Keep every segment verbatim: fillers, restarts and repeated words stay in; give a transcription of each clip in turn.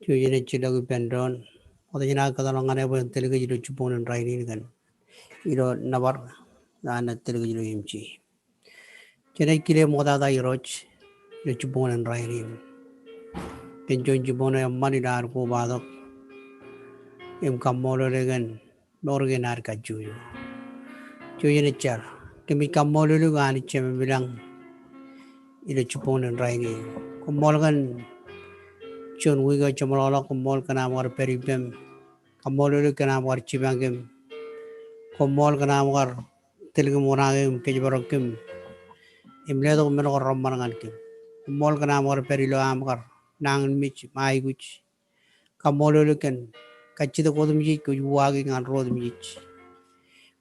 Jouj im ejjeḷọk ippān doon. Ṃokta jān aō kōtḷọk ñan e bwe en tōl kōj ilo jibboñōn rainin kōn ilo nōbar, ñan tōl kōj ilo M J. Jenaaj kile ṃoktata Irooj ilo jibboñōn rainin kōn juon jibboñ eṃṃan ilo ad kobatok im kaṃṃoolol e kōn mour kein ad kajjojo. Jouj im ejjeḷọk. Kōmij kaṃṃoolol eok Anij Jemem ilañ ilo jibboñōn rainin. Koṃṃool kōn juon wiik eo jeṃḷọkḷọk, koṃṃool kōn aṃ kar pād ippem. Kaṃṃoolol eok kōn aṃ kar jipañ kōm. Koṃṃool kōn aṃ kar tōl kōm, oṇaake kōm, kōjparok kōm im letok men ko reṃṃan ñan kōm. Koṃṃool kōn aṃ kar pād ilo aṃ kar nañinmej im aikuj. Kaṃṃoolol eok kōn kajjitōk otemjej kwōj uwaake ñan ro otemjej.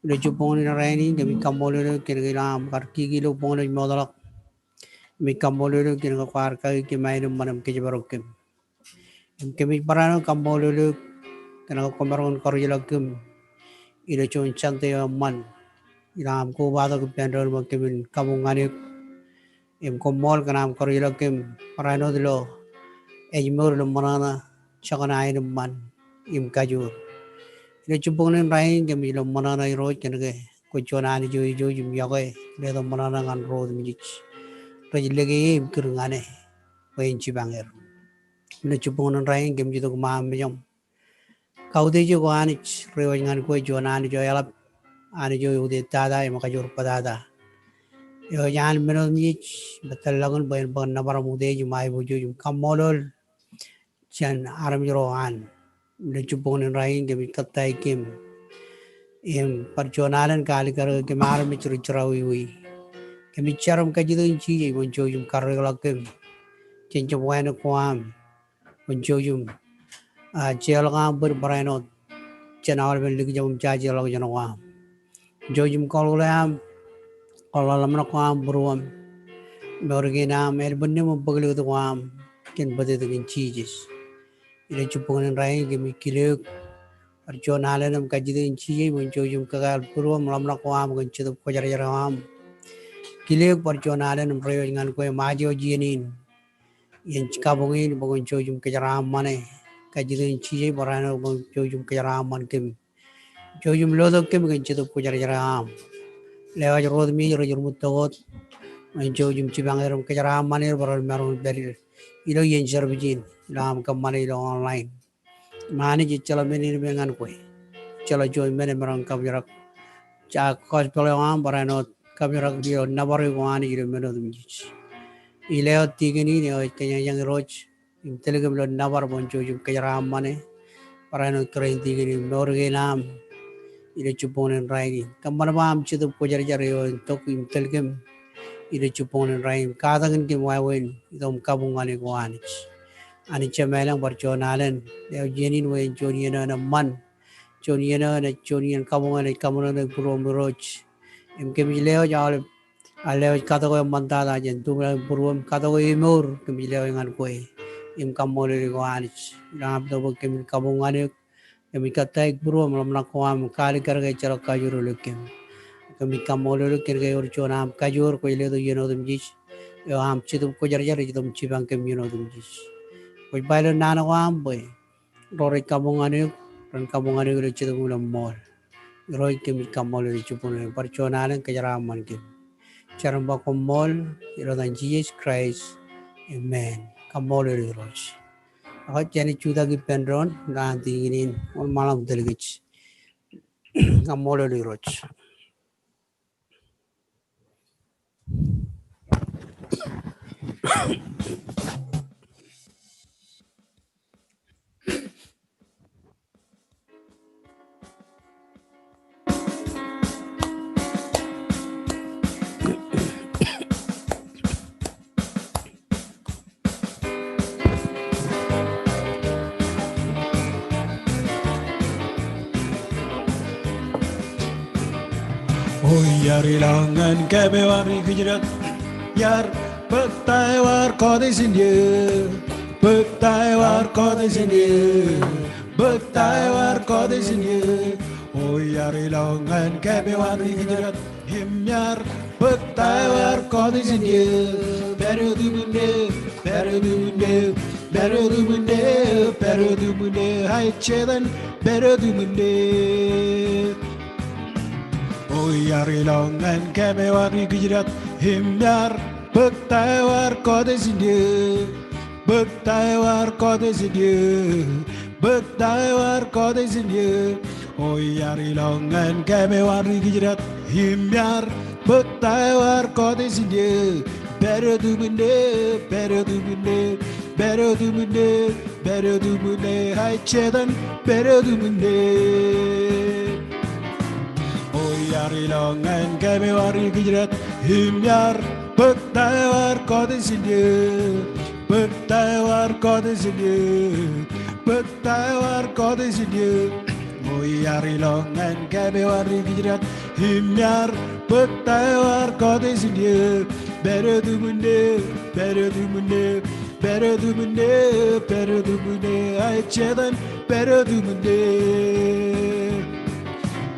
Ilo jibboñōn rainin kōmij kaṃṃoolol eok kōn ke ilo aṃ kar kiki ilo boñ in ej mootḷọk. Kōmij kaṃṃoolol eok kōn ke kwaar kaki kōm aenōṃṃan im kōjparok kōm. Im kōmij barāinwōt kaṃṃoolol eok kōn ke kwōmaroñ in karuj ḷọk kōm ilo juon Sunday eo eṃṃan ilo aṃ kobatok ippān doon bwe kōmin kabuñ ñan eok. Im koṃṃool kōn aṃ karuj ḷọk kōm barāinwōt ilo ājmour ilo ṃōṇōṇō, jekōṇaan im kajoor. Ilo jibboñōn rainin kōmij lo ṃōṇōṇō Irooj kōn ke kwōj juon Anij eo ejouj im yokwe, letok ṃōṇōṇō ñan ro otemjej rej lōke e im kūr ñan e bwe en jipañ er. Ilo jibboñōn rainin kōmij itok iṃaan mejaṃ. Kautiej eok Anij, reiwōj ñan kwe, juon Anij eo eḷap, Anij eo eutiej tata im kajoor bōtata. Eo ej an men otemjej im tōl ḷọk in bwe en bōk nōbar im utiej im aiboojoj im kaṃṃoolol jān armej ro an. Ilo jibboñōn rainin kōmij kōttāik kōm im bar juon alen kaalikkar ke kōm armej ri jerọwiwi. Kōmij jar im kajjitōk in Jisōs bwe en jouj im karreoḷọk kōm jān jab wānōk ko aṃ. Bwe en jouj im, a, jeorḷọk aṃ bōd barāinwōt jān aolepen likjab im jajeḷọkjeṇ ko aṃ. Jouj im kaḷoḷḷe aṃ, kaḷoḷḷe ḷōmṇak ko aṃ, būruōm, mour kein aṃ, elbōn neeṃ im bōklōkōt ko aṃ kōn bōtōktōkin Jisōs. Ilo jibboñōn rainin kōmij kile eok bar juon alen im kajjitōk in Jisōs bwe en jouj im kakāāl būruōm, ḷōmṇak ko aṃ kōn Jetōb Kwōjarjar eo aṃ. Kile eok bar juon alen im reiwōj ñan kwe im aje wōj iien in, iien kabuñ in, bwe kwōn jouj im kōjeraaṃṃan e. Kajjitōk in Jisōs barāinwōt bwe kwōn jouj im kōjeraaṃṃan kōm. Jouj im lotok kōm kōn Jetōb Kwōjarjar eo aṃ. Lewōj ro otemjej rej ruṃwij tok wōt bwe en jouj im jipañ er im kōjeraaṃṃan er bwe ren maroñ in pād ilo iien service in ilo aṃ kōṃṃane ilo online. Im Anij, ejjeḷọk men in me ñan kwe. Ejjeḷọk juon men emaroñ in kabōjrak. Jar gospel eo aṃ barāinwōt kabōjrak ilo nōbar eo ko Anij ilo men otemjej. Ilo aō tikōn in eo ej kōjañjañ Irooj im tōl kōm ilo nōbar bwe en jouj im kōjeraaṃṃan e. Barāinwōt kōrā in tikōn in mour kein aṃ ilo jibboñōn rainin. Kōṃṃan bwe aṃ Jetōb Kwōjarjar eo en tok im tōl kōm ilo jibboñōn rainin. Katakin kōm wāween itok im kabuñ ñan e ko Anij. Anij Jemem ilañ, bar juon alen, eo iien in bwe en juon iien eo eṃṃan, juon iien eo enaaj juon iien kabuñ enaaj kaṃōṇōṇōik būruōm Irooj. Im kōmij lewōj aolep, a, lewōj katok eo eṃṃantata jān tubwilōñ būruōm, katok eo emour, kōmij lewōj ñan kwe im kaṃṃoolol eok ko Anij. Ilo aṃ itok bwe kōmin kabuñ ñan eok, kōmij kōttāik būruōm, ḷōmṇak ko aṃ, kaalikkar ke ejjeḷọk kajoor ḷọk kōm. Kōmij kaṃṃoolol eok kōn ke ewōr juon aṃ kajoor kwōj letok iien otemjej, eo aṃ Jetōb Kwōjarjar ej itok im jipañ kōm iien otemjej. Kwōj ba ilo naan ko aṃ bwe ro rej kabuñ ñan eok ren kabuñ ñan eok ilo Jetōb im ilo ṃool. Irooj, kōmij kaṃṃoolol eok ilo jibboñōn in, bar juon alen kōjeraaṃṃan kōm. Jar im ba koṃṃool ilo etan Jisōs Kraist. Amen. Kaṃṃoolol Irooj. Ak jenaaj jutak ippān doon ilo an tikōn in wōnṃaanḷọk im tōl kōj. Kaṃṃoolol Irooj. O iar ilọk ñan kab ewōr ikijjidọk, iar bōk ta eo ear kọọte jān eō, bōk ta eo ear kọọte jān eō, bōk ta eo ear kọọte jān eō. O iar ilọk ñan kab ewōr ikijjidọk, im iar bōk ta eo ear kọọte jān eō, pād eoon tubun eō, pād eoon tubun eō. Pād wōt iṃōn e, pād wōt iṃōn e, aet Setan, pād wōt iṃōn e. O iar ilọk ñan kōm eo an ri kōjdat im iar bōk ta eo ear kọọte jān eō. Bōk ta eo ear kọọte jān eō. Bōk ta eo ear kọọte jān eō. O iar ilọk ñan kōm eo an ri kōjdat im iar bōk ta eo ear kọọte jān eō. Pād wōt iṃōn e, pād wōt iṃōn e, pād wōt iṃōn e, pād wōt iṃōn e, aet Setan, pād wōt iṃōn e. O iar ilọk ñan kōm eo an ri kōjdat im iar bōk ta eo ear kọọte jān eō. Bōk ta eo ear kọọte jān eō. Bōk ta eo ear kọọte jān eō. O iar ilọk ñan kōm eo an ri kōjdat im iar bōk ta eo ear kọọte jān eō. Pād wōt iṃōn e, pād wōt iṃōn e, pād wōt iṃōn e, pād wōt iṃōn e, aet Setan, pād wōt iṃōn e.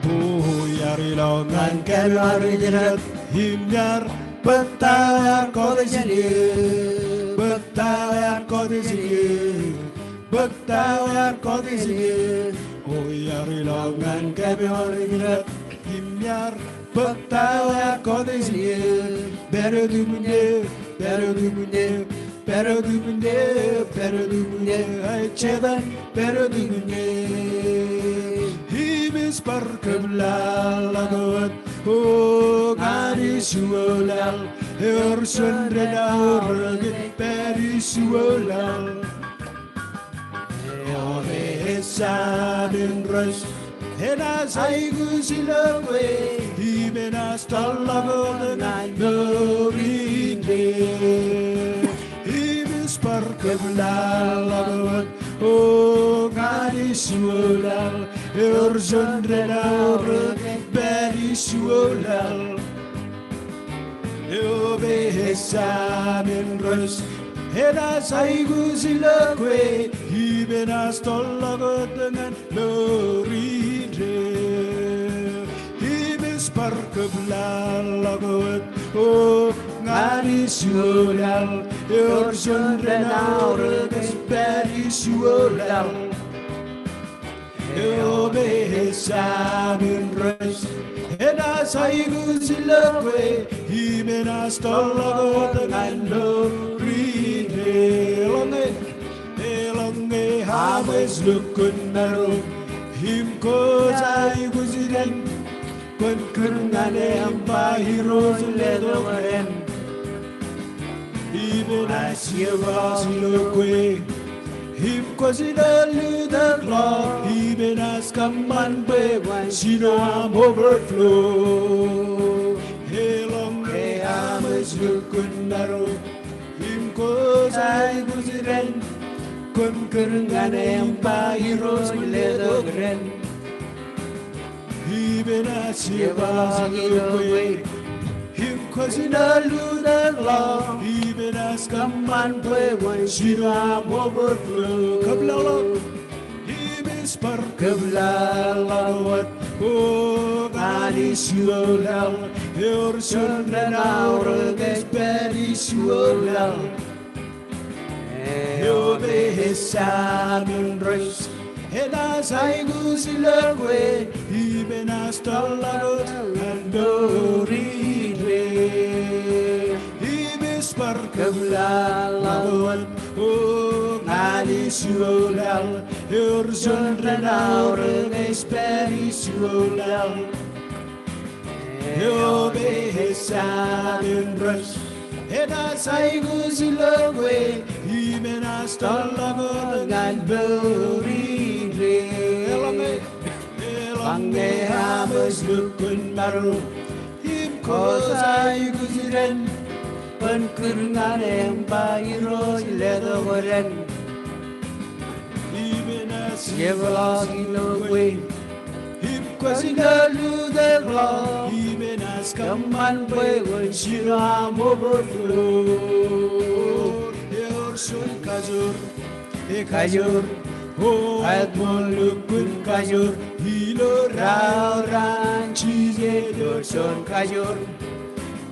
O iar ilọk ñan kōm eo an ri kōjdat im iar bōk ta eo ear kọọte jān eō. Bōk ta eo ear kọọte jān eō. Bōk ta eo ear kọọte jān eō. O iar ilọk ñan kōm eo an ri kōjdat im iar bōk ta eo ear kọọte jān eō. Pād wōt iṃōn e, pād wōt iṃōn e, pād wōt iṃōn e, pād wōt iṃōn e, aet Setan, pād wōt iṃōn e. Im ij bar kōplaḷḷọk wōt, O ñan Israel, ewōr jon renaorōk ej pād Israel. Eope ej Sam im Rej, enaaj aikuj ilo kwe, im enaaj tōḷḷọk wōt ñan mour indeeo. Im ij bar kōplaḷḷọk wōt, O ñan Israel, ewōr jon renaorōk ej pād Israel. Eope ej Sam im Rej, enaaj aikuj ilo kwe, im enaaj tōḷḷọk wōt ñan mour indeeo. Im ij bar kōplaḷḷọk wōt, O ñan Israel, ewōr jon renaorōk ej pād Israel. Eope ej Sam im Rej, enaaj aikuj ilo kwe, im enaaj tōḷḷọk wōt ñan mour indeeo. Eḷaññe, eḷaññe Ham ej lukkuun maro, im kōj aikuj dān, kwōn kūr ñan e im ba Irooj letok dān. Im enaaj jepḷaak ilo kwe, im kwōj ilo lutōkḷọk, im enaaj kōṃṃan bwe kwōn jino aṃ overflow. Eḷaññe Ham ej lukkuun maro, im kōj aikuj dān, kwōn kūr ñan e im ba Irooj letok dān. Im enaaj jepḷaak ilo kwe, im kwōj ilo lutōkḷọk, im enaaj kōṃṃan bwe kwōn jino aṃ overflow. Kōplaḷḷọk. Im ij bar kōplaḷḷọk wōt, O ñan Israel, ewōr jon renaorōk ej pād Israel. Eope ej Sam im Rej, enaaj aikuj ilo kwe, im enaaj tōḷḷọk wōt ñan mour indeeo. Im ij bar kōplaḷḷọk wōt, O ñan Israel, ewōr jon renaorōk ej pād Israel. Eope ej Sam im Rej, enaaj aikuj ilo kwe, im enaaj tōḷḷọk wōt ñan mour indeeo. Eḷaññe, eḷaññe Ham ej lukkuun maro, im kōj aikuj dān, kwōn kūr ñan e im ba Irooj letok dān. Im enaaj jepḷaak ilo kwe, im kwōj ilo lutōkḷọk, im enaaj kōṃṃan bwe kwōn jino aṃ overflow. Ewōr jon kajoor, ekajoor, O, āinwōt lukkuun kajoor ilo raorōk an Jisōs. Ewōr jon kajoor,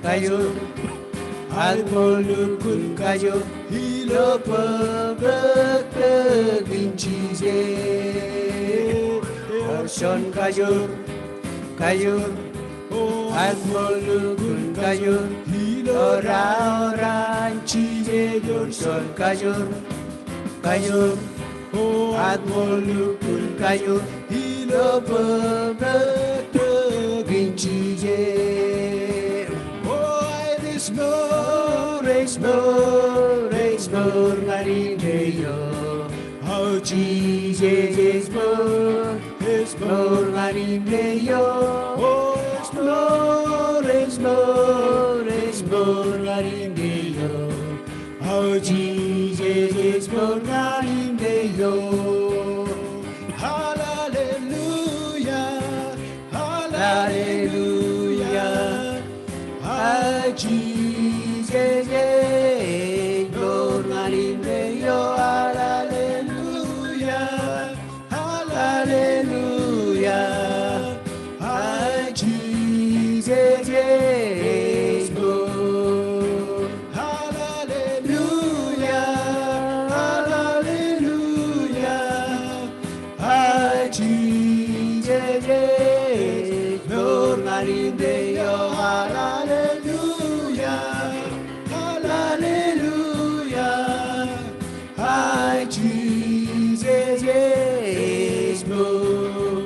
kajoor, Ad ṃool lukkuun kajoor ilo bōktok in Jisōs. Ewōr juon kajoor, kajoor. Ad ṃool lukkuun kajoor ilo raan Jisōs. Ewōr juon kajoor, kajoor. Ad ṃool lukkuun kajoor ilo bōktok in Jisōs. O, ej ṃool, ej ṃool, ej ṃool ñan indeeo. O, Jisōs ej ṃool, ej ṃool ñan indeeo. O, ej ṃool, ej ṃool, ej ṃool ñan indeeo. O, Jisōs ej ṃool ñan indeeo. Hallelujah, hallelujah. O, Jisōs ej ṃool ñan indeeo. Hallelujah. Hallelujah. O, Jisōs ej ṃool. Hallelujah. Hallelujah. O, Jisōs ej ṃool ñan indeeo. Hallelujah. Hallelujah. O, Jisōs ej ṃool.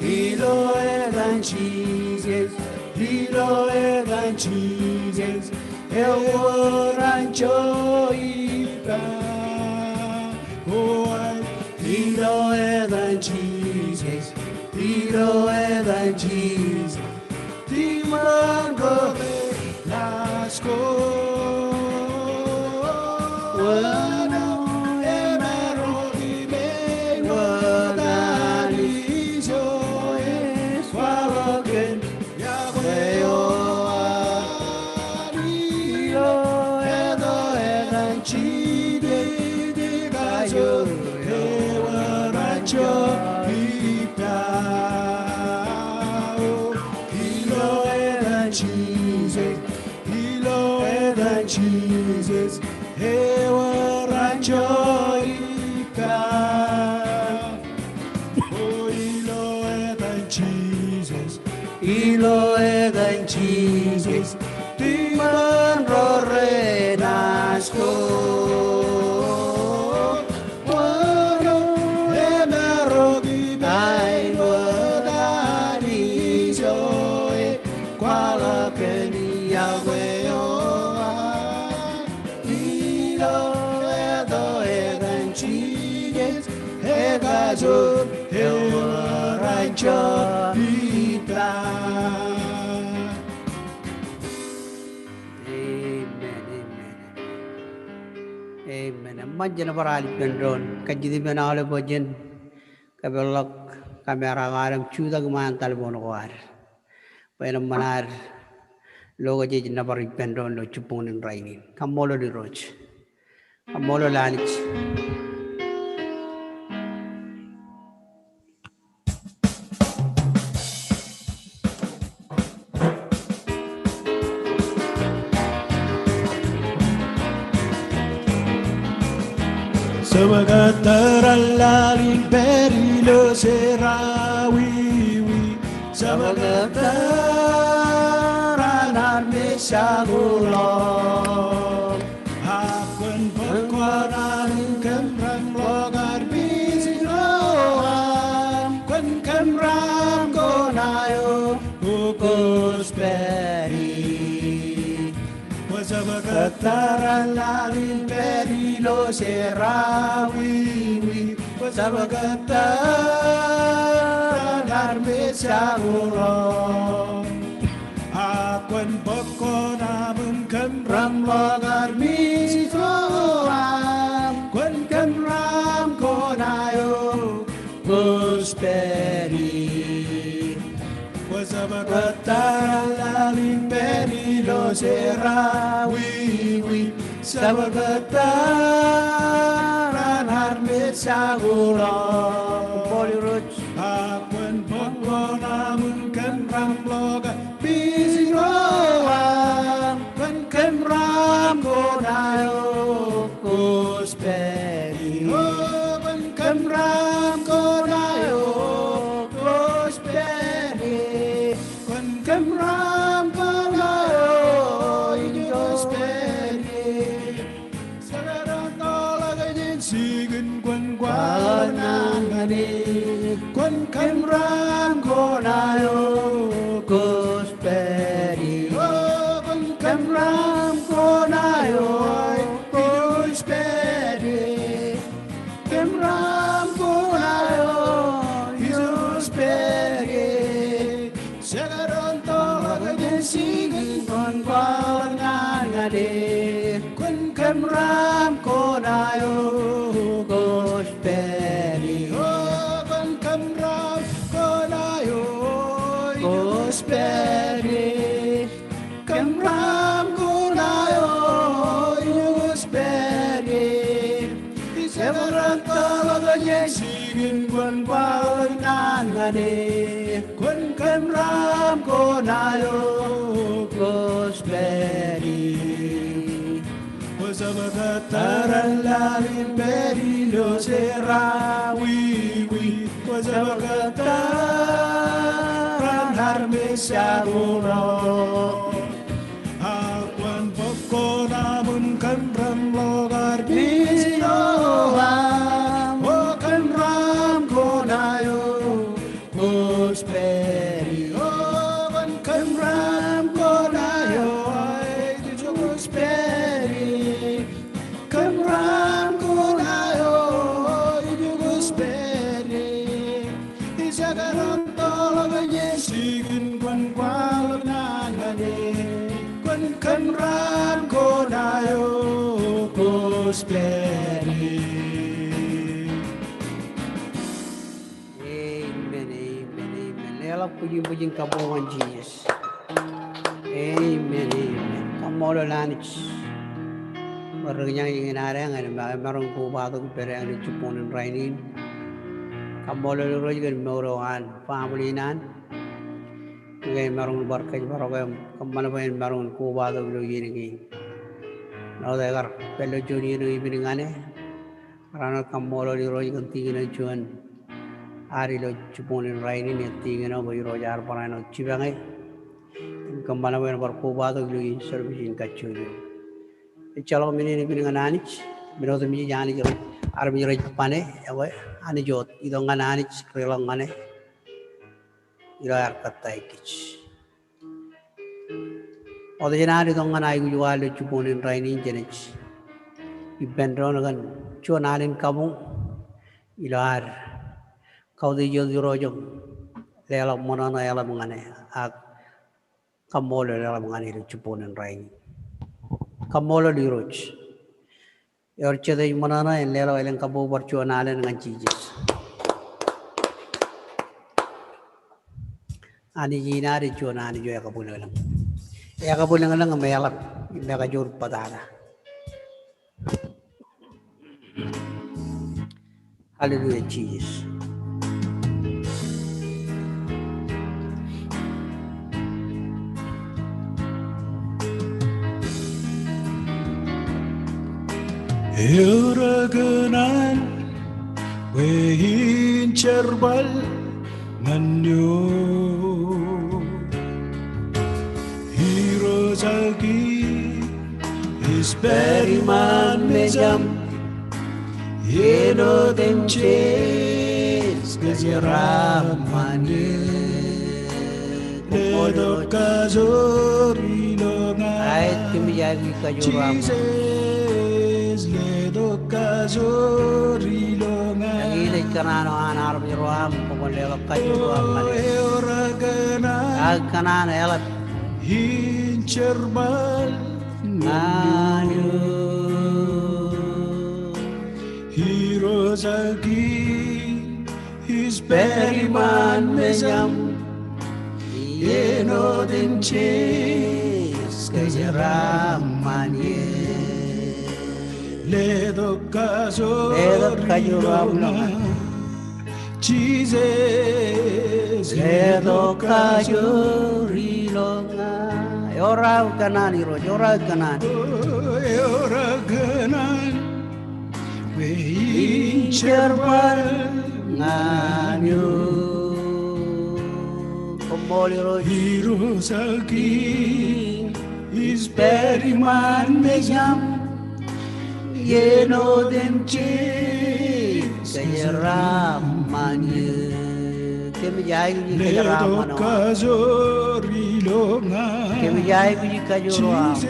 Ilo etan Jisōs, ilo etan Jisōs, ewōr anjọ ippa. O, ilo etan Jisōs, ilo etan Jisōs, Diṃaan ro renaaj ko. Wōn eo emaroñ im ej wōt Anij eo ej kwaḷọk kōn yokwe eo an. Ilo etan Jisōs ej kajoor ewōr anjọ ippa. Ilo etan Jisōs, ilo etan Jisōs, ewōr anjọ ippa. O, ilo etan Jisōs, ilo etan Jisōs, diṃaan ro renaaj ko. Wōn eo emaroñ im ej wōt Anij eo ej kwaḷọk kōn yokwe eo an. Ilo etan Jisōs ej kajoor ewōr anjọ ippa. Amen, amen. Amen. Eṃṃan, jen bar al ippān doon. Kajjitōk ippān aolep bwe jen kōpeḷḷọk kamera ko ad im jutak iṃaan talboon ko ad bwe en eṃṃan ad lokaje ej nōbar ippān doon ilo jibboñōn in rainin. Kaṃṃoolol Irooj. Kaṃṃoolol Anij. Jab kōttar an laḷ in pād ilo jeraawiwi. Jab kōttar an armej jakuḷọk. Ak kwōn bōk koṇaṃ im kōmramḷọk armej ro an. Kwōn kōmram koṇa eo kwōj pād ie. Kwō jab kōttar an laḷ in pād ilo jeraawiwi. Kwō jab kōttar an armej jakuḷọk. Ak kwōn bōk koṇaṃ im kōmramḷọk armej ro an. Kwōn kōmram koṇa eo kwōj pād ie. Kwō jab kōttar an laḷ in pād ilo jeraawiwi. Jab kōttar an armej jakuḷọk. Ak kwōn bōk koṇaṃ im kōmramḷọk armej ro an. Prosperity. O, kwōn kōmram koṇaeo, prosperity. Kwōn kōmram koṇaeo, prosperity. Jekdọọn tọọrḷọk jān jikin kwōn kwaḷọk naan ñan e. Kwōn kōmram koṇaeo, prosperity. O, kwōn kōmram koṇaeo, prosperity. Kōmram koṇaeo, prosperity. Jekdọọn tọọrḷọk jān jikin kwōn kwaḷọk naan ñan e. Kwōn kōmram koṇaeo, prosperity. O, kwōn kōmram koṇaeo, prosperity. Kōmram koṇaeo, prosperity. Jekdọọn tọọrḷọk jān jikin kwōn kwaḷọk naan ñan e. Kwōn kōmram koṇaeo, prosperity. Kwō jab kōttar an laḷ in pād ilo jeraawiwi. Kwō jab kōttar an armej jakoḷọk. Ak kwōn bōk koṇaṃ im kōmramḷọk armej ilo aṃ. O, kōmram koṇaeo, prosperity. O, kwōn kōmram koṇaeo, prosperity. Kōmram koṇaeo, prosperity. Jekdọọn tọọrḷọk jān jikin kwōn kwaḷọk naan ñan e. Kwōn kōmram koṇaeo, prosperity. Amen, amen, amen. Leḷọk bwijin bwijin kabbokbok ñan Jisōs. Amen, amen. Kaṃṃoolol Anij bwe ri kōjañjañ in ad ñan emaroñ in kobatok ippād eñin ilo jibboñōn rainin. Kaṃṃoolol Irooj kōn mour eo an family in an. Ñe emaroñ in bar kōjparok im kōṃṃan bwe en maroñ in kobatok ilo iien kein. Āinwōt ekar pād ilo juon iien eo epen ñan e. Raṇ eo kaṃṃoolol Irooj kōn tikin eo juon ad ilo jibboñōn rainin, ej tikin eo bwe Irooj ear barāinwōt jipañe im kōṃṃan bwe en bar kobatok ilo iien service in kajjojo. Ejjeḷọk men in epen ñan Anij, men otemjej Anij rej, armej rej bane, ekwe Anij wōt, itok ñan Anij, reḷọk ñan e ilo aer kōttāik kōj. Wōt jān ad itok ñan aikuj ko ad ilo jibboñōn rainin, jenaaj ippān doon kōn juon alen kabuñ ilo ad kautiej wōt Irooj im leḷọk ṃōṇōṇō eḷap ñan e, ak kaṃṃoolol eḷap ñan e ilo jibboñōn rainin. Kaṃṃoolol Irooj. Ewōr jet ej ṃōṇōṇō en leḷọk elōñ kabuñ bar juon alen ñan Jisōs. Anij in ad ej juon Anij eo ekabwilōñlōñ. Ekabwilōñlōñ im eḷap im ekajoor bōtata. Hallelujah, Jisōs. Ewōr kōṇaan bwe in jerbal ñan eok. Irooj ak in ej pād iṃaan mejaṃ. Āinwōt im Jisōs kōjeraaṃṃan eō. Letok kajoor ilo ña. Aet kōmij aikuj kajoor eo aṃ. Jisōs, letok kajoor ilo ña. Ak in ej kōṇaan eo an armej ro aṃ, bwe kwōn leḷọk kajoor eo aṃ ñan e. Ewōr kōṇaan. Ak kōṇaan eḷap in jerbal ñan eok. Irooj ak in ej pād iṃaan mejaṃ. Āinwōt in Jisōs kōjeraaṃṃan eō. Letok kajoor. Letok kajoor eo aṃ ilo ña. Jisōs. Letok kajoor ilo ña. Ewōr aō kōṇaan Irooj, ewōr aō kōṇaan. Ewōr kōṇaan. Bwe in jerbal ñan eok. Koṃṃool Irooj. Irooj ak Kiiñ, ij pād iṃaan mejaṃ. Iien otemjej kōjeraaṃṃan eō. Kōmij aikuj kōjeraaṃṃan eo aṃ. Kōmij aikuj kajoor eo aṃ.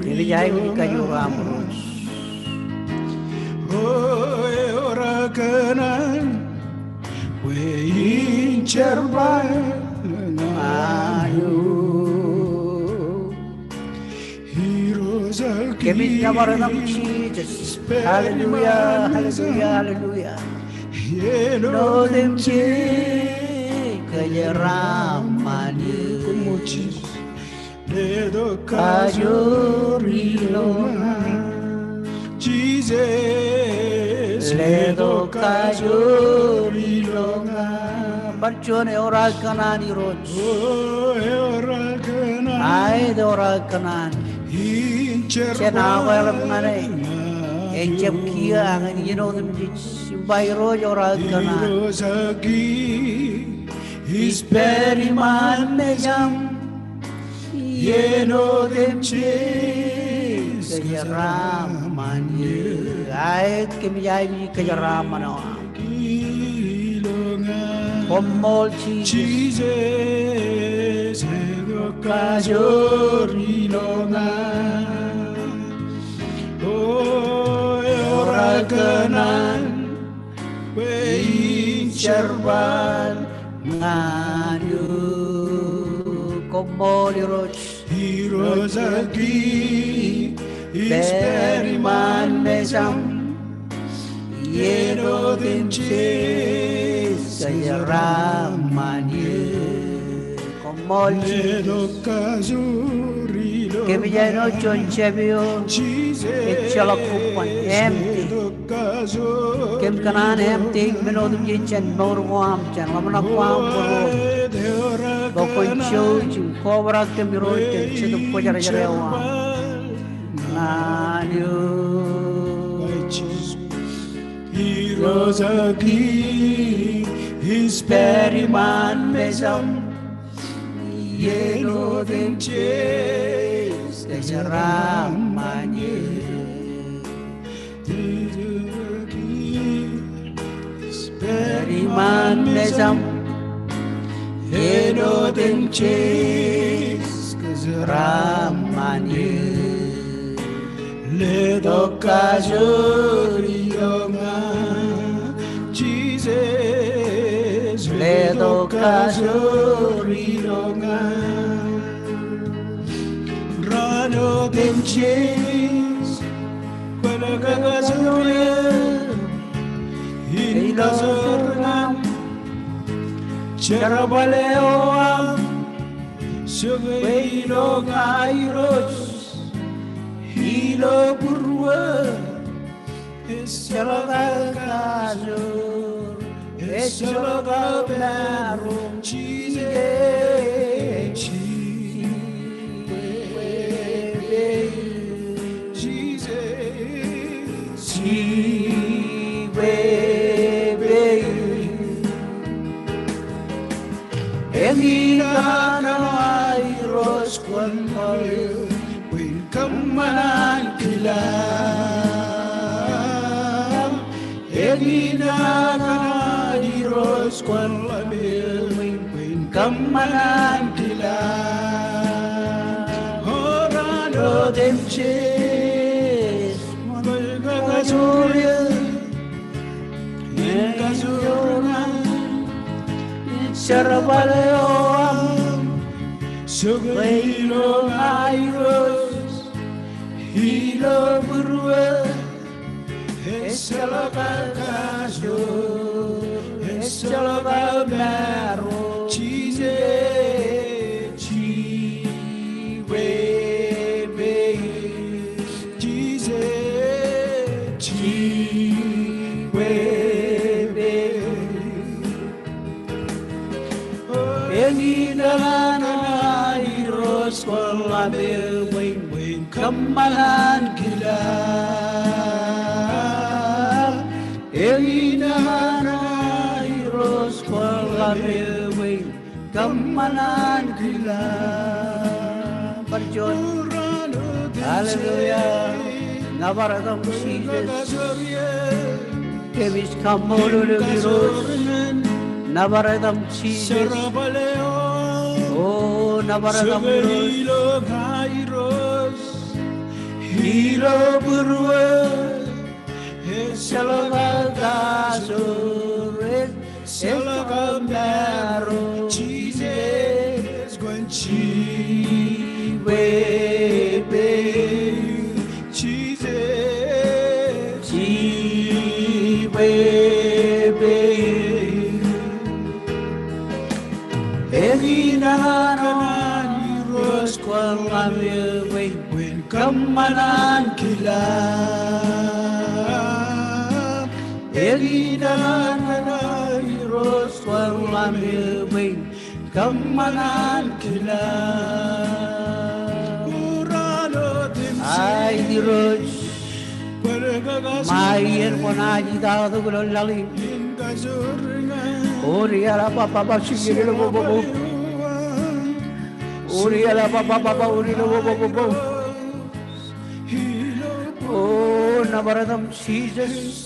Kōmij aikuj kajoor eo aṃ Irooj. O ewōr kōṇaan bwe in jerbal ñan eok. Kōmij nōbar etaṃ Jisōs. Hallelujah, hallelujah, hallelujah. Iien otemjej kōjeraaṃṃan eō. Letok kajoor ilo ña. Jisōs, letok kajoor ilo ña. Bar juon ewōr kōṇaan Irooj. O ewōr kōṇaan. Aet ewōr kōṇaan. Jen akwāḷọk ñan e. Ejjab kiiō ak āinwōt iien otemjej. Im ba Irooj ewōr kōṇaan. Irooj ak Kiiñ, ij pād iṃaan mejaṃ. Iien otemjej kōjeraaṃṃan eō. Aet kōmij aikuj kōjeraaṃṃan eo aṃ. Koṃṃool Jisōs. Jisōs, letok kajoor ilo ña. O ewōr kōṇaan bwe in jerbal ñan eok. Koṃṃool Irooj. Irooj ak Kiiñ, ij pād iṃaan mejaṃ. Iien otemjej kōjeraaṃṃan eō. Koṃṃool Jisōs. Kōmij āinwōt juon jab eo ejjeḷọk kobban, empty. Kōm kōṇaan empty men otemjej jān mour ko aṃ, jān ḷōmṇak ko aṃ bwe kwōn jouj im kobrak kōm Irooj kōn Jetōb Kwōjarjar eo aṃ. Ñan eō. Irooj ak Kiiñ, ij pād iṃaan mejaṃ. Iien otemjej kōjeraaṃṃan eō. Pād iṃaan mejaṃ. Iien otemjej kōjeraaṃṃan eō. Letok kajoor ilo ña, Jisōs, letok kajoor ilo ña. Raan otemjej, kwōn kakajoor eō, in kajoor ñan jerbal eo aṃ, jokwe ilo ña Irooj, ilo būruō, ejjeḷọk aō kajoor, ejjeḷọk aō maroñ, Jisōs, Jisōs, Jisōs. Eñin kōṇaan Irooj kwōn ḷapḷọk, bwe in kōṃṃan ankilaan. Eñin kōṇaan Irooj kwōn ḷapḷọk, bwe in kōṃṃan ankilaan. O raan otemjej, kwōn kakajoor eō, in kajoor ñan jerbal eo aṃ, jokwe ilo ña Irooj, ilo būruō, ejjeḷọk aō kajoor, ejjeḷọk aō maroñ, Jisōs, jibwe pein, Jisōs, jibwe pein. Eñin kōṇaan Irooj kwōn ḷapḷọk, bwe in kōṃṃan Bar juon. Hallelujah. Nōbar etaṃ Jisōs. Kōmij kaṃṃoolol eok Irooj. Nōbar etaṃ Jisōs. O, nōbar etaṃ Irooj. Ilo būruō, ejjeḷọk kajoor, ejjeḷọk maro, Jisōs kwōn jibwe pein, Jisōs, jibwe pein. Eñin eo an Irooj kwōn ḷam eō bwe in kōṃṃan ankilaak. Eñin eo an Irooj kwōn ḷam eō bwe in kōṃṃan ankilaak. Aet Irooj. Ṃae iien kwōnaaj itaaktok ilo laḷ in. Uri ala papa papa siki ilo bobobo. Uri ala papa papa uri ilo bobobo. O, nōbar etaṃ Jisōs.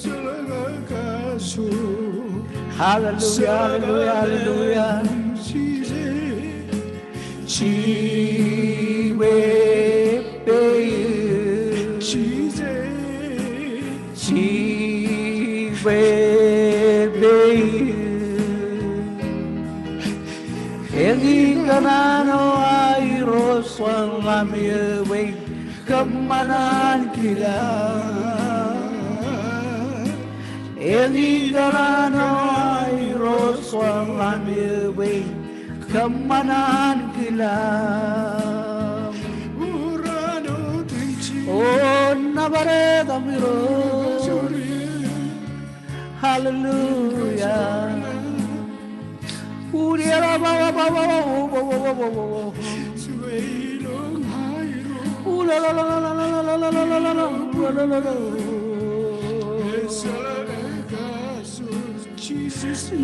Hallelujah, hallelujah, hallelujah. Jibwe pein. Jibwe pein. Eñin kōṇaan eo aō Irooj kwōn ḷam eō bwe in kōṃṃan ankilaak. Eñin kōṇaan eo aō Irooj kwōn ḷam eō bwe in kōṃṃan ankilaak. O, nōbar etaṃ Irooj. Hallelujah. Uri ala papa papa. Ula la la la.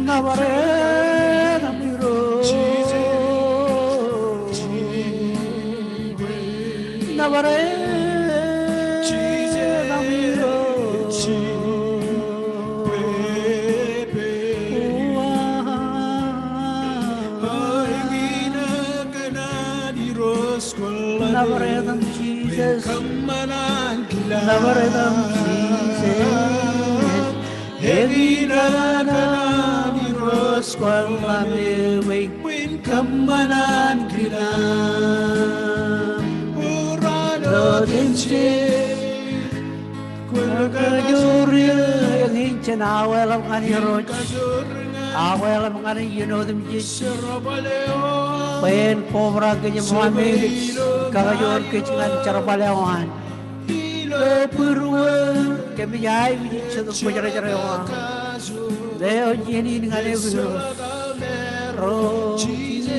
Nōbar etaṃ Irooj. Nōbar etaṃ Irooj. Nōbar etaṃ Jisōs. Nōbar etaṃ Jisōs. Eñin kōṇaan eo aō Irooj kwōn ḷam eō bwe in kōṃṃan ankilaak. Ilo ijin, kwōn kajoor eō. Eñin jen aweḷap ñan Irooj. Aweḷap ñan iien otemjej bwe en kobrak kōj im ḷamei kōj, kakajoor kōj ñan jerbal eo an. Ilo būruō, kōmij aikuj in Jetōb Kwōjarjar eo aṃ. Eo ej iien in ñan eok Irooj. Ro Jisōs,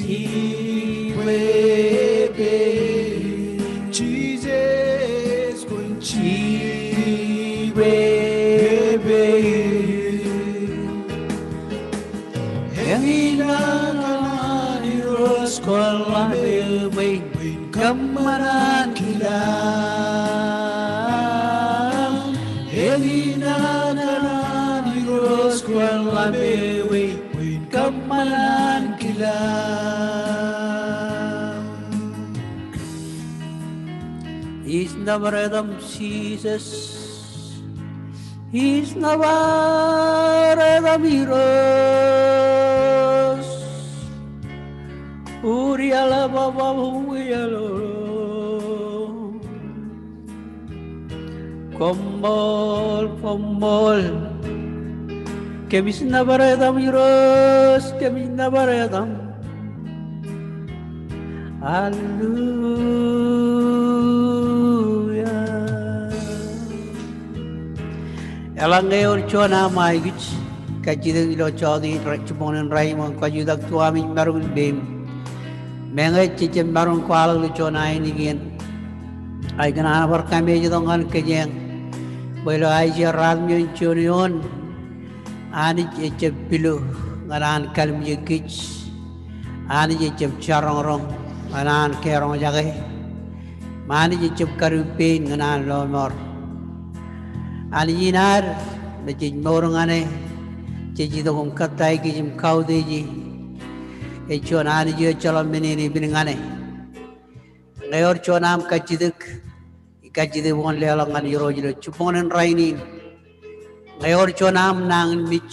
jibwe pein. Jisōs kwōn jibwe pein. Eñin kōṇaan eo aō Irooj kwōn ḷam eō bwe in kōṃṃan ankilaak. Eñin kōṇaan eo aō Irooj kwōn ḷam eō bwe in kōṃṃan ankilaak. Ij nōbar etaṃ Jisōs. Ij nōbar etaṃ Irooj. Uri ala papa uri ala. Koṃṃool, koṃṃool. Kōmij nōbar etaṃ Irooj, kōmij nōbar etaṃ. Hallelujah. Eḷaññe ewōr juon aṃ aikuj kajjitōk ilo jota in, jiboñōn rainin, kwōj jutak to aṃ ej maroñ in peiṃ. Meñe jej jab maroñ in kwaḷọk ilo juon ainikien, ij kōṇaan bar kōmmeej tok ñan kōjeañ bwe ilo Aiseia ruatimjuon juon eoon, Anij ejjab pilu ñan an kalimjek kij. Anij ejjab jaroñroñ ñan an keroñjake. Im Anij ejjab kadu pein ñan an lọmọọr. Anij in ad, me jej mour ñan e, jej itok im kōttāik kij im kautiej e. Ej juon Anij eo ejjeḷọk men in epen ñan e. Ñe ewōr juon aṃ kajjitōk, ikajjitōk bwe kwōn leḷọk ñan Irooj ilo jibboñōn rainin. Ñe ewōr juon aṃ nañinmej,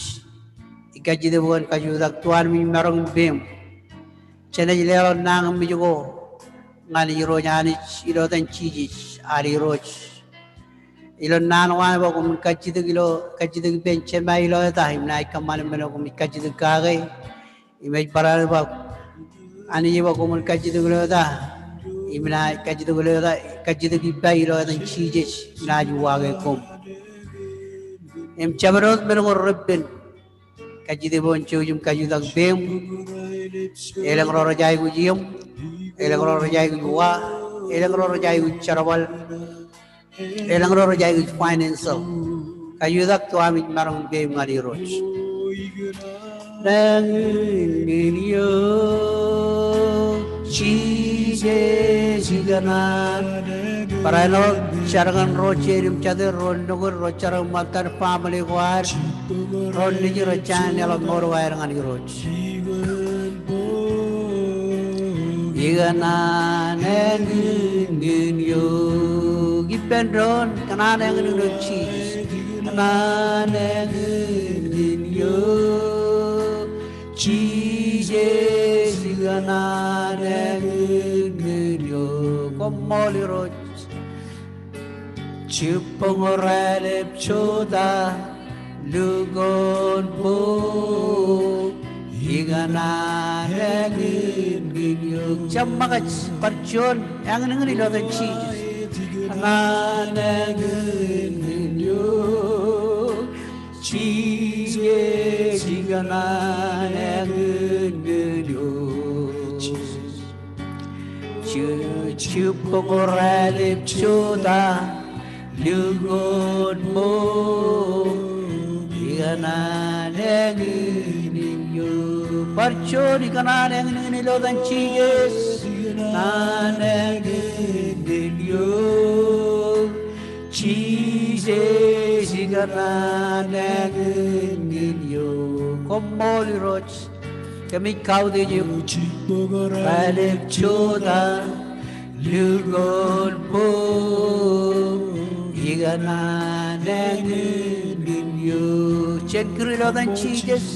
ikajjitōk bwe kwōn kajutak tuanmej maroñ in peiṃ. Jenaaj leḷọk nañinmej ko ñan Irooj Anij ilo etan Jisōs ad Irooj. Ilo naan ko an bwe koṃwin kajjitōk ilo, kajjitōk ippān Jema ilo eta, im naaj kōṃṃan men eo koṃij kajjitōk kake. Im ej barāinwōt bwe Anij ej bwe koṃwin kajjitōk ilo eta, im naaj kajjitōk ilo eta, kajjitōk ippa ilo etan Jisōs, im naaj uwaake koṃ. Im jabdewōt men ko reppen. Kajjitōk bwe kwōn jouj im kajutak peiṃ. Elōñ ro rej aikuj iiōm, elōñ ro rej aikuj wa, elōñ ro rej aikuj jerbal, elōñ ro rej aikuj financial. Kajutak tuanmej maroñ in peiṃ ñan Irooj. Nañinmej eok, Jisōs ikōṇaan. Barāinwōt jar kōn ro jeid im jatid, ro nukūd, ro jar im ṃōttad, family ko ad, ro nejin rej jañin leḷọk mour ko aer ñan Irooj. Ikōṇaan nañinmej eok. Ippān doon, ikōṇaan nañinmej eok Jisōs. Ikōṇaan nañinmej eok Jisōs, ikōṇaan nañinmej eok. Koṃṃool Irooj. Jibboñ eo raelep jota, lukkuun bok, ikōṇaan nañinmej eok. Jab ṃōkaj, bar juon, eñinñin ilo etan Jisōs. Ikōṇaan nañinmej eok. Jisōs, ikōṇaan nañinmej eok. Ji-, jibboñ eo raelep jota, lukkuun bok, ikōṇaan nañinmej eok. Bar juon, ikōṇaan nañinmej ilo etan Jisōs. Ikōṇaan nañinmej eok. Jisōs, ikōṇaan nañinmej eok. Koṃṃool Irooj. Kōmij kautiej eok. Raelep jota, lukkuun bok, ikōṇaan nañinmej eok. Jen kūr ilo etan Jisōs.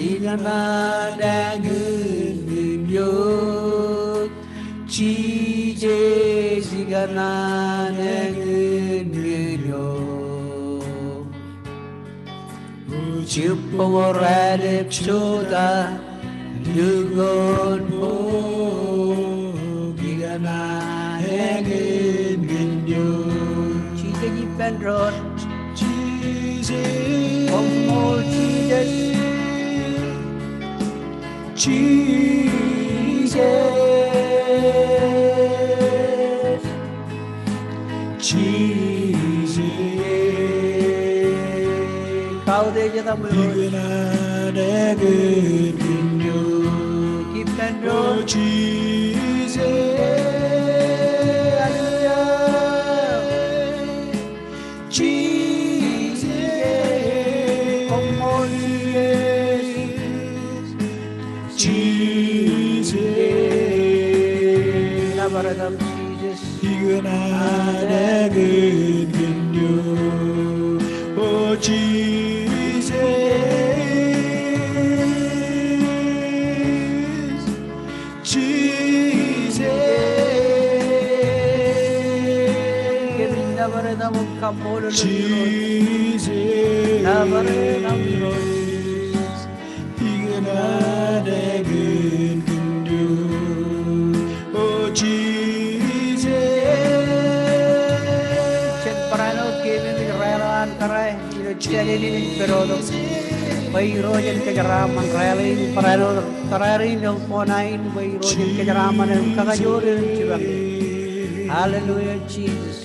Ikōṇaan nañinmej eok. Jisōs, ikōṇaan nañinmej eok. Jibboñ eo raelep jota, lukkuun bok, ikōṇaan nañinmej eok. Jisōs, ippān doon. Jisōs. Koṃṃool Jisōs. Jisōs. Jisōs. Kautiej etaṃ Irooj. Ikōṇaan nañinmej eok. Ippān doon. Jisōs. Hallelujah. Jisōs. Koṃṃool Jisōs. Jisōs. Nōbar etaṃ Jisōs. Ikōṇaan nañinmej eok. O Jisōs. Jisōs. Kōmij nōbar etaṃ im kaṃṃoolol eok Irooj. Jisōs. Nōbar etaṃ Irooj. Ikōṇaan nañinmej eok. O Jisōs. Jen barāinwōt keememej raelep an kōrā. Ilo jān in ej pād wōt bwe Irooj en kōjeraaṃṃan rālin, barāinwōt tōre in ilo kōṇaan in bwe Irooj en kōjeraaṃṃan im kakajoor in jipañ. Hallelujah, Jisōs.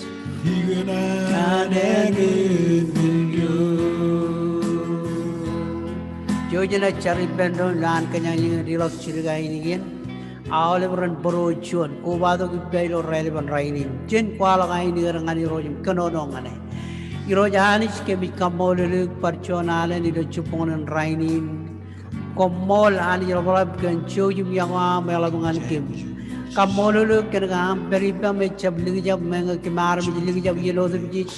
Ikōṇaan nañinmej eok. Eo jenaaj jar ippān doon ilo an kōjañjañ in deḷọñ jidik ainikien. Aolep ren būrooj juon, kobatok ippa ilo raelepen rainin. Jen kwaḷọk ainikien ñan Irooj im kōnono ñan e. Irooj Anij, kōmij kaṃṃoolol eok bar juon alen ilo jibboñōn in rainin. Koṃṃool Anij ḷapḷap kōn jouj im iọkwe eo aṃ eḷap ñan kōm. Kaṃṃoolol eok kōn ke aṃ pād ippaṃ ejjab likjab meñe kōm armej likjab iien otemjej.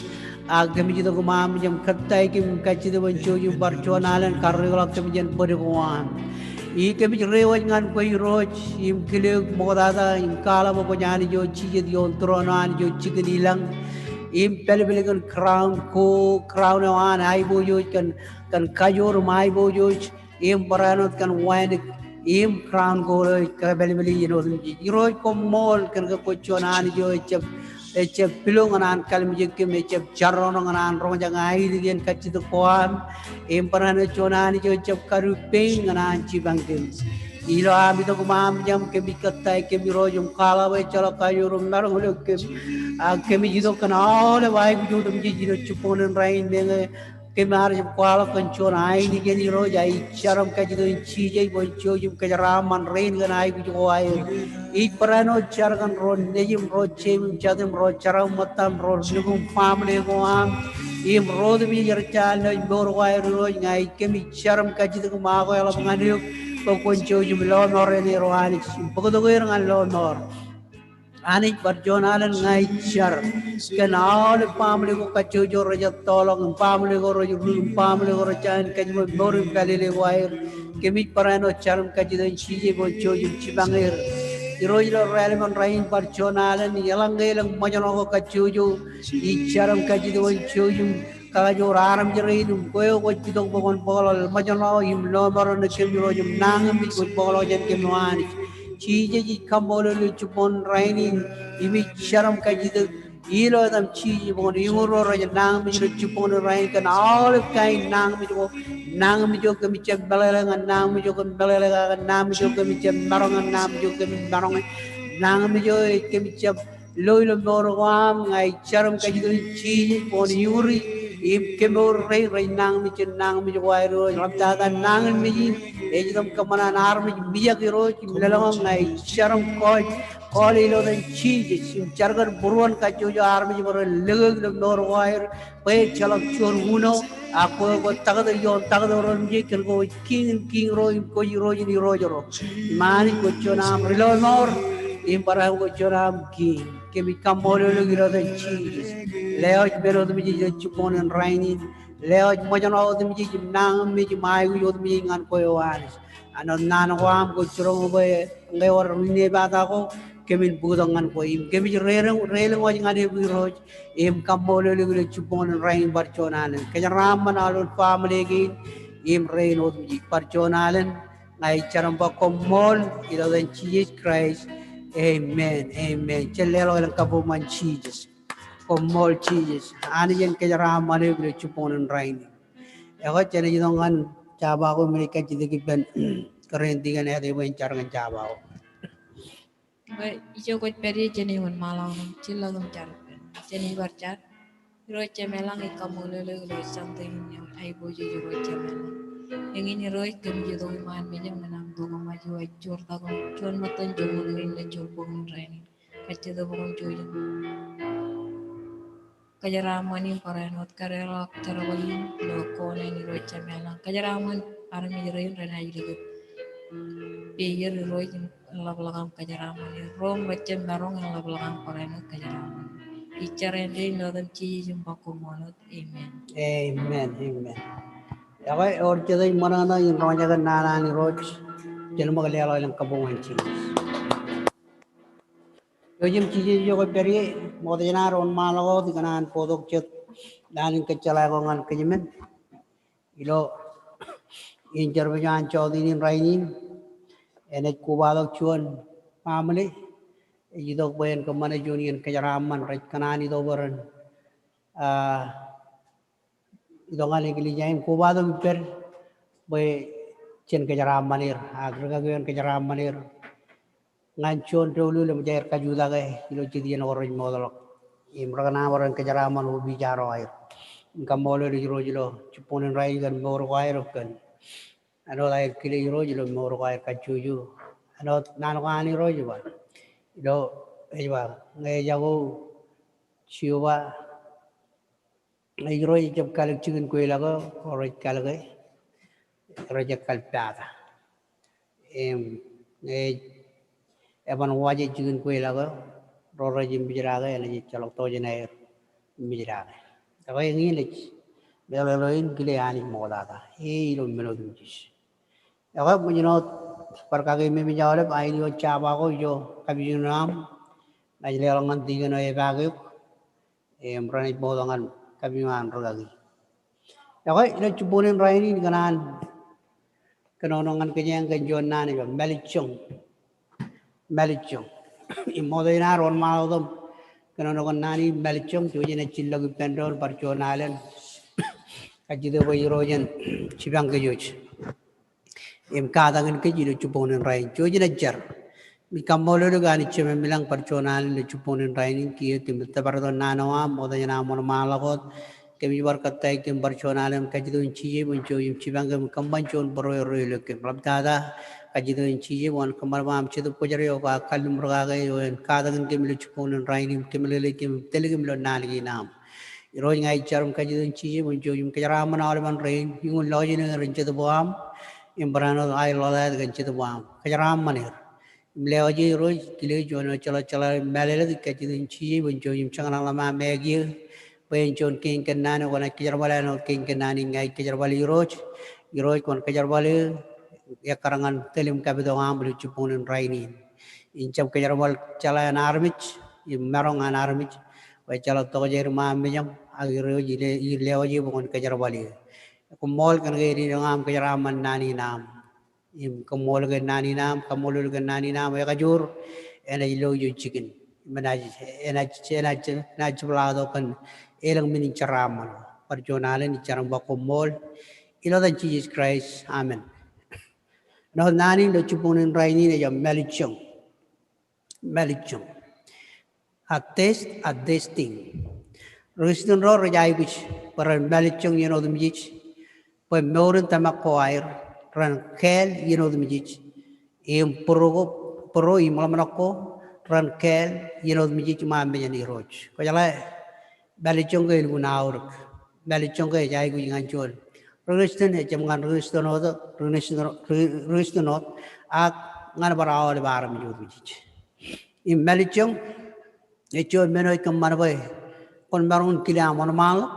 Ak kōmij itok im aṃ jab kōttāik kōm im kajjitōk bwe en jouj im bar juon alen karreoḷọk kōm jān bōd ko aṃ. Im kōmij reiwōj ñan kwe Irooj im kile eok ṃoktata im kwaḷọk bwe kwōj Anij eo jijet ioon tūroon eo Anij eo jikin ilañ. Im pālpel kōn crown ko, crown eo an aiboojoj kōn, kōn kajoor im aiboojoj. Im barāinwōt kōn wānōk im crown ko rej kōpālpel iien otemjej. Irooj koṃṃool kōn ke kwōj juon Anij eo ejjab, ejjab pilo ñan an kallimjek kōm, ejjab jarrọọr ñan an roñjake ainikien kajjitōk ko aṃ. Im barāinwōt juon Anij eo ejjab kadu pein ñan an jipañ kōm. Ilo am itok im am jab kōmij kōttāik kōm Irooj im kwaḷọk bwe ejjeḷọk kajoor im maroñ ilo kōm. Ak kōmij itok kōn aolep aikuj otemjej ilo jibboñōn in rainin meñe kōm ar jab kwaḷọk kōn juon ainikien Irooj, ak ij jar im kajjitōk in Jisōs bwe en jouj im kōjeraaṃṃan rein kōn aikuj ko aer. Ij barāinwōt jar kōn ro nejim, ro jeim im jatim, ro jeraaṃṃan ṃōttam, ro nukun family ko aṃ. Im ro otemjej rej jab lọj mour ko aer Irooj, ña ij kōmij jar im kajjitōk im akweḷap ñan eok bwe kwōn jouj im lọmọọr eṇ er O Anij im bōktok er ñan lọmọọr. Anij bar juon alen ña ij jar kōn aolep family ko kajjojo rej ettoḷọk im family ko rej rū im family ko rej jañin kōjparok mour im pālele ko aer. Kōmij barāinwōt jar im kajjitōk in Jisōs bwe en jouj im jipañ er. Irooj ilo raelepen rainin bar juon alen eḷaññe elōñ ṃōjṇọ ko kajjojo ij jar im kajjitōk bwe en jouj im kakajoor armej rein im kwe eo kwōj itok bwe kwōn bōkḷọk ṃōjṇọ im lọmọọr eṇ kōm Irooj im nañinmej kwōj bōkḷọk jān kōm O Anij. Jisōs ij kaṃṃoolol eok ilo jibboñōn in rainin im ij jar im kajjitōk ilo etaṃ Jisōs bwe kwōn iñurro rej nañinmej ilo jibboñōn in rainin kōn aolep kain nañinmej ko. Nañinmej eo kōmij jab meḷeḷe ñan, nañinmej eo kōmij meḷeḷe kake, nañinmej eo kōmij jab maroñ ñan, nañinmej eo kōmij maroñ ñan, nañinmej eo kōmij jab lo ilo mour ko aṃ, ña ij jar im kajjitōk in Jisōs bwe kwōn iñuri im kemour rein rej nañinmej jān nañinmej ko aer Irooj. Ḷaptata nañinmej in ej itok im kōṃṃan an armej mijak Irooj im lōḷñọñ, ña ij jar im kọọl, kọọl ilo etan Jisōs im jar kōn būruon kajjojo armej bwe ren lōke ilo mour ko aer. Bwe ejjeḷọk juon uno, ak kwe kwō taktō ioon taktō ro otemjej kōn ke kwōj Kiiñ in kiiñ ro im kwōj Irooj in irooj ro. Im Anij kwōj juon aṃ ri lọmọọr, im barāinwōt kwōj juon aṃ Kiiñ. Kōmij kaṃṃoolol eok ilo etan Jisōs. Lewōj men otemjej ilo jibboñōn in rainin. Lewōj ṃōjṇọ otemjej im nañinmej im aikuj otemjej ñan kwe O Anij. Āinwōt naan ko aṃ kwōj jiroñ bwe ñe ewōr ri-inepata ko, kōmin bōktok ñan kwe. Im kōmij reelōñ, reelōñwōj ñan eok Irooj. Im kaṃṃoolol eok ilo jibboñōn in rainin bar juon alen. Kōjeraaṃṃan aolep family kein im rein otemjej bar juon alen. Ña ij jar im ba koṃṃool ilo etan Jisōs Kraist. Amen. Amen. Jen leḷọk elōñ kabbokbok ñan Jisōs. Koṃṃool Jisōs. Anij en kōjeraaṃṃan eok ilo jibboñōn in rainin. Ekwe jenaaj itok ñan jabako im ij kajjitōk ippān kōrā in tikōn āt bwe en jar kōn jabako. Bwe ijo kwōj pād ie jenaaj wōnṃaanḷọk im jilḷọk im jar ippān. Jenaaj bar jar. Irooj Jemem ilañ, ij kaṃṃoolol eok ilo Sunday in eo aiboojoj Irooj Jemem ilañ. Eñin Irooj kōmij itok iṃaan mejaṃ ñan aṃ tok eo ṃōj eo ej joortak im juon ṃōttan joñoul kein ilo joulboñ in rainin. Kajjitōk bwe kwōn jouj im kōjeraaṃṃan im barāinwōt kōrā ḷọk jerbal in ilo kōṇaan Irooj Jemem ilañ. Kōjeraaṃṃan armej rein renaaj likūt peier Irooj im ḷapḷọk aṃ kōjeraaṃṃan er. Ro im rej jab maroñ en ḷapḷọk aṃ barāinwōt kōjeraaṃṃan er. Ij jar āindein ilo etan Jisōs im ba koṃṃool wōt. Amen. Amen. Amen. Ekwe ewōr jet ej ṃōṇōṇō in roñjake naan an Irooj. Jen ṃōk leḷọk elōñ kabbokbok ñan Jisōs. Eo jejjet ijo kwōj pād ie, ṃokta jān ad wōnṃaanḷọk wōt ikōṇaan bōktok jet naan in kōjjeḷā ko ñan kōjmān. Ilo iien jerbal eo an jota in rainin, enaaj kobatok juon family ej itok bwe en kōṃṃane juon iien kōjeraaṃṃan rej kōṇaan itok bwe ren, ah, itok ñan eklejia im kobatok ippād bwe jen kōjeraaṃṃan er, ak rikaki eo en kōjeraaṃṃan er ñan juon doulul eṃōj aer kajutak e ilo jet iien ko rej mootḷọk. Im rekōṇaan bwe ren kōjeraaṃṃan opiij ro aer. Im kaṃṃoolol Irooj ilo jibboñōn in rainin kōn mour ko aer kōn Āinwōt aer kile Irooj ilo mour ko aer kajjojo. Āinwōt naan ko an Irooj ej ba, ilo, ej ba, ñe ejako Jeova, ñe Irooj ejjab kalōk jikin kweilọk eo, ro rej kalōke, rej ekkal pata. Im, ñe eban waje jikin kweilọk eo, ro rej emōjḷọk ke enaaj ejjeḷọk tokjān aer emōjḷọk ke. Ekwe eñin ej meḷeḷe in kile Anij ṃoktata. E ilo men otemjej. Ekwe ṃōjin wōt bar kakememej aolep aelio jabawōt ko ijo kapijuknen aṃ, naaj leḷọk ñan tikōn eo epaak eok, im renaaj bōktok ñan kapijuknen an rūkaki. Ekwe ilo jibboñōn rainin kōṇaan kōnono ñan kōjeañ kōn juon naan eo, mālejjoñ. Mālejjoñ. Im ṃokta jān ad wōnṃaanḷọk im kōnono kōn naan in mālejjoñ, jouj im naaj jillọk ippān doon bar juon alen kajjitōk bwe Irooj en jipañ kōj wōj im katakin kōj ilo jibboñōn rainin. Jouj im naaj jar. Im kaṃṃoolol eok Anij Jemem ilañ bar juon alen ilo jibboñōn rainin, kiiō kōmij tōpar tok naan eo aṃ, ṃokta jān aṃ wōnṃaanḷọk wōt. Kōmij bar kōttāik kōm bar juon alen im kajjitōk in Jisōs bwe en jouj im jipañ kōm im kōṃṃan juon būruo erreo ilo kōm. Ḷaptata, kajjitōk in Jisōs bwe kwōn kōṃṃan bwe aṃ Jetōb Kwōjarjar eo kwaar kalliṃur kake eo en katakin kōm ilo jibboñōn rainin im kōmeḷeḷeik kōm im tōl kōm ilo naan kein aṃ. Irooj, ña ij jar im kajjitōk in Jisōs bwe en jouj im kōjeraaṃṃan aolepen rein, iuṃwin lọjilñiin ren Jetōb eo aṃ, im barāinwōt aer ḷotak kōn Jetōb eo aṃ. Kōjeraaṃṃan er. Im lewōj e Irooj, kile juon eo ejjeḷọk jeḷā mālōtlōt, ij kajjitōk in Jisōs bwe en jouj im jekōṇakḷọk ṃaan ṃōk eō, bwe en juon kein kōnnaan eo kwōnaaj kōjerbale āinwōt kein kōnnaan in ña ij kōjerbale Irooj. Irooj kwōn kōjerbale ekkar ñan tōl im kapit eo aṃ ilo jibboñōn rainin. Im jab kōjerbal jeḷā an armej, im maroñ an armej, bwe ejjeḷọk tokjāer iṃaan mejaṃ, ak Irooj ij lewōj e bwe kwōn kōjerbale. Koṃṃool kōnke eñin eo aṃ kōjeraaṃṃan naan in aṃ. Im koṃṃool kōn naan in aṃ, kaṃṃoolol kōn naan in aṃ ekajoor, enaaj lo ijo jikin. Im enaaj, enaaj, enaaj, enaaj jepḷaaktok kōn elōñ men in jeraaṃṃan. Bar juon alen ij jar im ba koṃṃool. Ilo etan Jisōs Kraist, amen. Āinwōt naan in ilo jibboñōn rainin ej ba mālejjoñ. Mālejjoñ. A test, a testing. Ri-Kūrjin ro rej aikuj bwe ren mālejjoñ iien otemjej, bwe mour in tōmak ko aer, ren kāāl iien otemjej, im būruo ko, būruo im ḷōmṇak ko, ren kāāl iien otemjej iṃaan mejān Irooj. Kwōjeḷā, mālejjoñ ke elukkuun aorōk. Mālejjoñ ke ej aikuj ñan juon ri-Kūrjin, ejjab ñan ri-Kūrjin wōt, ri-Kūrjin, ri-, ri-Kūrjin wōt, ak ñan bar aolep armej otemjej. Im mālejjoñ ej juon men eo ej kōṃṃan bwe kwōn maroñ in kile aṃ wōnṃaanḷọk,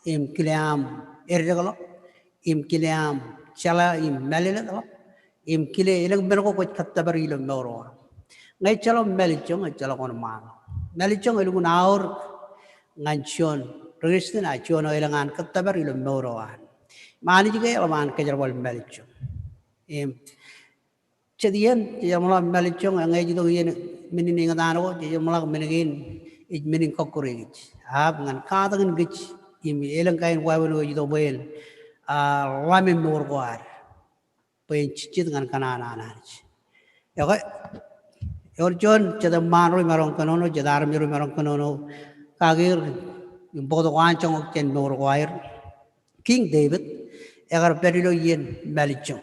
im kile aṃ eddekḷọk, im kile aṃ jeḷā im mālōtlōtḷọk, im kile elōñ men ko kwōj kōttōpar ilo mour eo aṃ. Ñe ejjeḷọk mālejjoñ, ejjeḷọk wōnṃaanḷọk. Mālejjoñ elukkuun aorōk ñan juon ri-Kūrjin, a juon eo elōñ an kōttōpar ilo mour eo an. Im Anij ke eḷap an kōjerbal mālejjoñ. Im jet iien, jej jeṃḷọk mālejjoñ, ñe ej itok iien men in eñtaan ko, jej jeṃḷọk men kein ej men in kọkkure kōj. Ak ñan katakin kōj, im elōñ kain wāween eo ej itok bwe en, a, ḷame mour ko ad. Bwe en jejjet ñan kōṇaan an Anij. Ekwe, ewōr juon jet eṃṃaan ro imaroñ kōnono, jet armej ro imaroñ kōnono kake er, im bōktok waanjoñak jān mour ko aer. King David, ekar pād ilo iien mālejjoñ.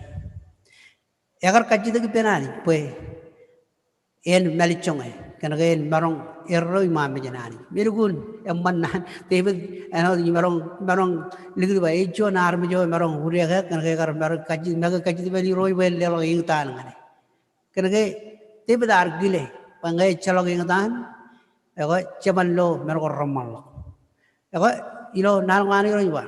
Ekar kajjitōk ippān Anij bwe en mālejjoñe, kōnke en maroñ erreo iṃaan mejān Anij. Im elukkuun eṃṃan naan David āinwōt imaroñ, maroñ likūt ba ej juon armej eo emaroñ udeek kōnke ekar maroñ kajjitōk, make kajjitōk ippān Irooj bwe en leḷọk eñtaan ñan e. Kōnke David ear kile bwe ñe ejjeḷọk eñtaan, ekwe jeban lo men ko reṃṃanḷọk. Ekwe ilo naan ko an Irooj ej ba,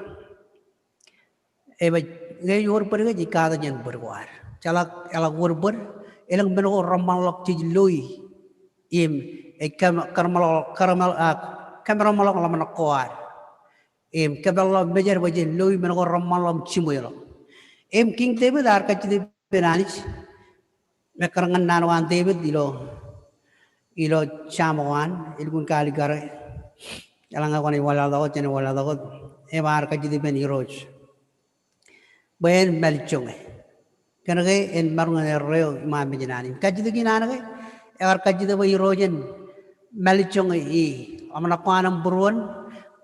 ej ba, ñe ej wōr bōd ke jej katakin bōd ko ad. Jeḷak, eḷak wōr bōd, elōñ men ko reṃṃanḷọk jej loi. Im ej kōm-, kōrṃanḷọk, kōrṃanḷọk, a, kōmṃanḷọk ḷōmṇak ko ad. Im kōpeḷḷọk mejād bwe jen loi men ko reṃṃanḷọk im jiṃweḷọk. Im King David ear kajjitōk ippān Anij. Mekkar ñan naan ko an David ilo, ilo Sam ko an, elukkuun kaalikkare. Eḷaññe kwōnaaj wanlaḷtak wōt, jenaaj wanlaḷtak wōt, ebar kajjitōk ippān Irooj bwe en mālejjoñe. Kōnke en maroñ in erreo iṃaan mejān Anij. Kajjitōk in an ke, ekar kajjitōk bwe Irooj en mālejjoñe e, ḷōmṇak ko an im būruon,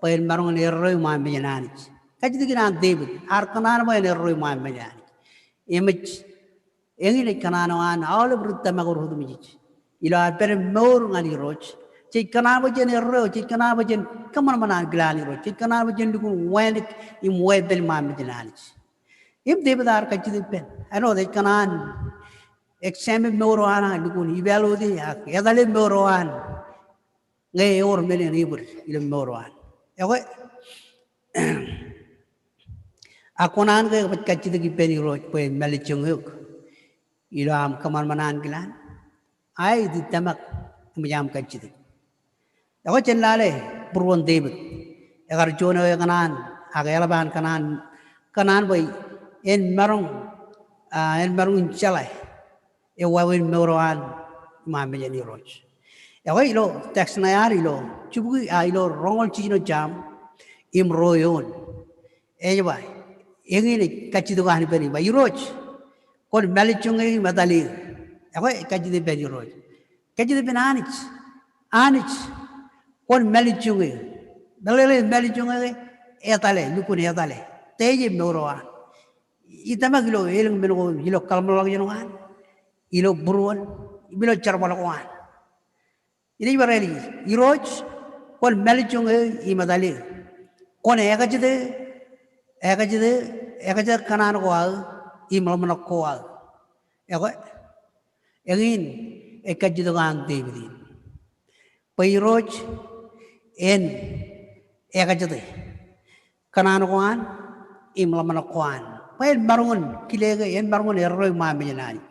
bwe en maroñ in erreo iṃaan mejān Anij. Kajjitōk in an David, ear kōṇaan bwe en erreo iṃaan mejān Anij. Emej, eñin ej kōṇaan eo an aolep ri tōmak ro rej otemjej ilo ad pād im mour ñan Irooj. Jej kōṇaan bwe jen erreo, jej kōṇaan bwe jen kōṃanṃan an kilaan Irooj, jej kōṇaan bwe jen lukkuun wānōk im weeppān ṃaan mejān Anij. Im Devid ear kajjitōk ippān, āinwōt ej kōṇaan examine mour eo an, lukkuun evaluate, ak etale mour eo an ñe ewōr men en ebōd ilo mour eo an. Ekwe, ak kōṇaan ke kōmij kajjitōk ippān Irooj bwe en mālejjoñ eok ilo aṃ kōṃanṃan an kilaan? Aet, ij tōmak, eṃōj aṃ kajjitōk. Ekwe, jen lale būruon Devid. Ekar juon eo ekōṇaan, ak eḷap an kōṇaan, kōṇaan bwe en maroñ, ah, en maroñ in jeḷā ewāween mour eo an iṃaan mejān Irooj. Ekwe, ilo text ṇe ad ilo jibukwi, ah, ilo roñoul jiljino Sam im ruo eoon, ej ba, eñin ej kajjitōk an ippān, ej ba, Irooj, kwōn mālejjoñ eō im etale eō. Ekwe, ej kajjitōk ippān Irooj. Kajjitōk ippān Anij. Anij, kwōn mālejjoñ eō. Meḷeḷe in mālejjoñ eō ke etale, lukkuun etale. Teje mour eo an. Ij tōmak ilo elōñ men ko, ilo kōḷmānḷọkjeṇ ko an, ilo būruon, im ilo jerbal ko an. Inaaj bar ālij, Irooj, kwōn mālejjoñ eō im etale eō. Kwōn ekajete, ekajete, ekajete kōṇaan ko aō im ḷōmṇak ko aō. Ekwe, eñin ej kajjitōk an Devid in, bwe Irooj en ekajete kōṇaan ko an im ḷōmṇak ko an, bwe en maroñ in kile ke en maroñ in erreo iṃaan mejān Anij.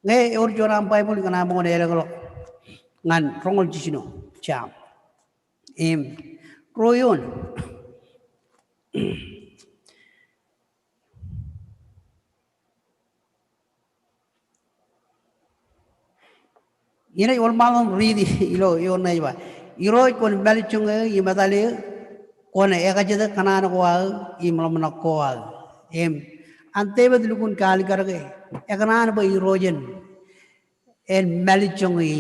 Ñe ewōr juon aṃ Baibōḷ, ikōṇaan ṃōk in ālōkḷọk ñan roñoul jiljino Sam im ruo eoon. Inaaj wōnṃaanḷọk im riiti ilo eoon ṇe, ej ba, Irooj, kwōn mālejjoñ eō im etale eō, kwōn ekajete kōṇaan ko aō im ḷōmṇak ko aō. Im an Devid lukkuun kaalikkar ke ekōṇaan bwe Irooj en, en mālejjoñ e,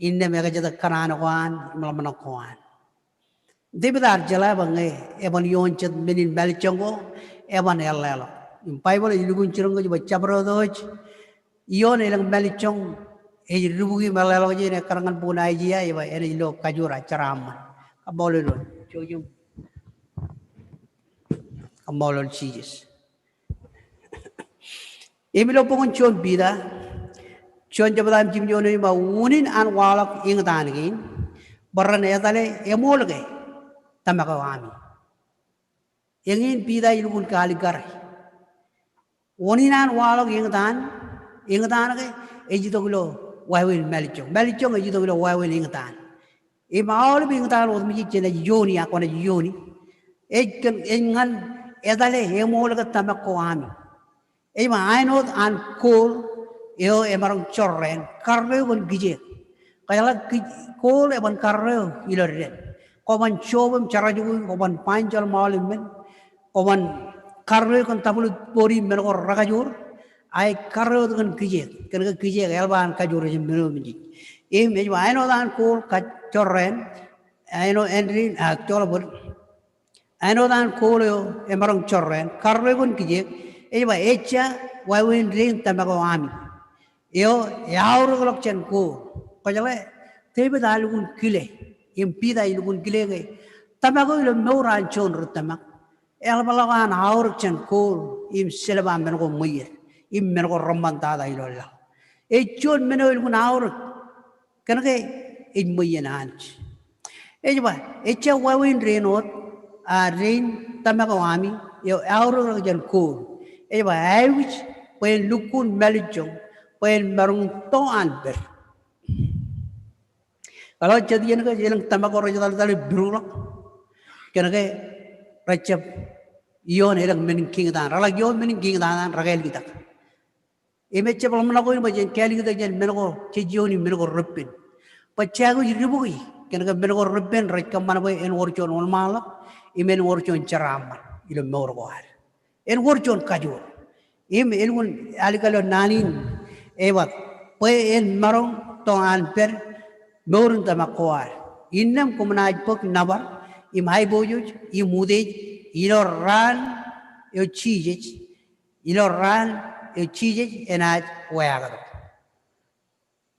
innām ekajete kōṇaan ko an im ḷōmṇak ko an. Devid ear jeḷā bwe ñe eban ioon jet men in mālejjoñ ko, eban eḷḷāḷọk. Im Baibōḷ ej lukkuun jiroñ kōj bwe jabdewōt wōj ioon elōñ mālejjoñ ej dibukwi im eḷḷāḷọkjeṇ, ekkar ñan bok in Aiseia, ej ba enaaj lo kajoor ak jeraaṃṃan. Kaṃṃoolol, jouj im kaṃṃoolol Jisōs. Im ilo bok in Juon Piter, juon jebta im jimjuon eoon, ej ba, unin an waḷọk eñtaan kein bwe ren etale eṃool ke tōmak eo ami. Eñin Piter ej lukkuun kaalikkare. Unin an waḷọk eñtaan, eñtaan ke ej itok ilo wāween mālejjoñ. Mālejjoñ ej itok ilo wāween eñtaan. Im aolep eñtaan otemjej jenaaj iooni ak kwōnaaj iooni, ej kōn, ej ñan etale eṃool ke tōmak ko ami. Ej ba, āinwōt an gold eo emaroñ jorrāān, karreo kōn kijeek. Kwōjeḷā, kij-, gold eban karreo ilo dān. Kwōban joob im jerajukwi, kwōban ba in jọḷ ṃaolep men, kwōban karreo kōn tabwilōt bōd im men ko rekajoor, ak ej karreo wōt kōn kijeek, kōnke kijeek eḷap an kajoor jān men otemjej. Im ej ba, āinwōt an gold kajorrāān, āinwōt, āindein, ah, joḷọk bōd. Āinwōt an gold eo emaroñ jorrāān, karreo kōn kijeek, ej ba, ejja wāween dein tōmak eo ami eo eaorōkḷọk jān gold. Kwōjeḷā, Devid ear lukkuun kile, im Piter ej lukkuun kile ke tōmak eo ilo mour an juon ri tōmak eḷapḷọk an aorōk jān gold im silver, men ko ṃweied im men ko reṃṃantata ilo laḷ. Ej juon men eo elukkuun aorōk, kōnke ej ṃweien Anij. Ej ba, ejja wāween dein wōt, a, dein tōmak eo ami eo eaorōkḷọk jān gold. Ej ba, aikuj bwe en lukkuun mālejjoñ bwe en maroñ in to an pād. Eḷap jet iien ke elōñ tōmak ko rej etal etal ipidukḷọk, kōnke rejjab ioon elōñ men in kiiñtaan. Reḷak ioon men in kiiñtaan an rekāliktak. Im ejjab ḷōmṇak eo in bwe jen kāliktak jān men ko jej iooni, men ko repen. Bwe jej aikuj dibukwi, kōnke men ko repen rej kōṃṃan bwe en wōr juon wōnṃaanḷọk im en wōr juon jeraaṃṃan ilo mour ko ad. En wōr juon kajoor. Im elukkuun alikkar ilo naan in, ej ba, bwe en maroñ to an pād mour in tōmak ko ad. Innām koṃ naaj bōk nōbar im aiboojoj im utiej ilo raan eo Jisōs Ilo raan eo Jisōs enaaj weaaktok.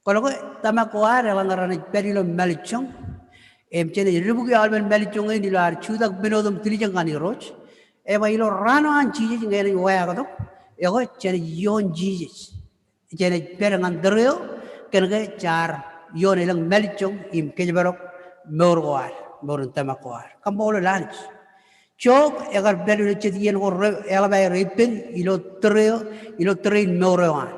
Kwōlo ke tōmak ko ad eḷaññe renaaj pād ilo mālejjoñ im jenaaj dibukwi aolepen mālejjoñ in ilo ad jutak men otem tiljek ñan Irooj. Eba ilo raan eo an Jisōs ñe enaaj weaaktok, ekwe jenaaj ioon Jisōs. Jenaaj pād ñan tōre eo, kōnke jaar ioon elōñ mālejjoñ im kōjparok mour ko ad, mour in tōmak ko ad. Kaṃṃoolol Anij. Job ekar pād ilo jet iien ko re, eḷap aer ippān ilo tōre eo, ilo tōre in mour eo an.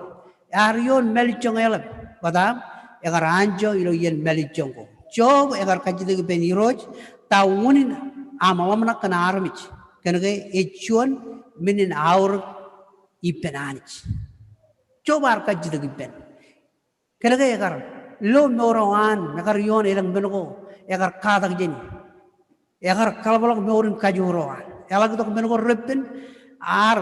Ear ioon mālejjoñ eḷap, bōtab ekar anjọ ilo iien mālejjoñ ko. Job ekar kajjitōk ippān Irooj, ta unin aṃ ḷōmṇak kōn armej, kōnke ej juon men in aorōk ippān Anij. Job ear kajjitōk ippān. Kōnke ekar lo mour eo an, ekar ioon elōñ men ko ekar katak jān e. Ekar kaḷapḷọk mour in kajoor eo an. Eḷak itok men ko reppen, ear,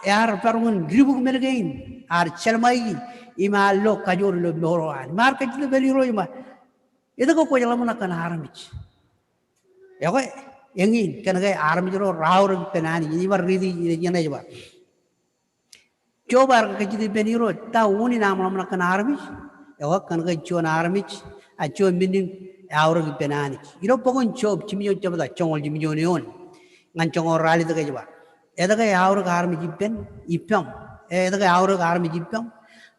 ear bar ñan dibuk men kein, ear jelṃaiki, im ear lo kajoor ilo mour eo an. Im ear kajjitōk ippān Irooj im ba, etke kwōj ḷōmṇak kōn armej? Ekwe, eñin, kōnke armej ro raorōk ippān Anij, im bar riiti, im ej ba. Job ear kajjitōk ippān Irooj, ta unin aṃ ḷōmṇak kōn armej, ekwe kōnke juon armej, a juon men in eaorōk ippān Anij. Ilo bok in Job, jimjuon jebta, joñoul jimjuon eoon ñan joñoul ralitōk ej ba, etke eaorōk armej ippān, ippaṃ? Etke eaorōk armej ippaṃ?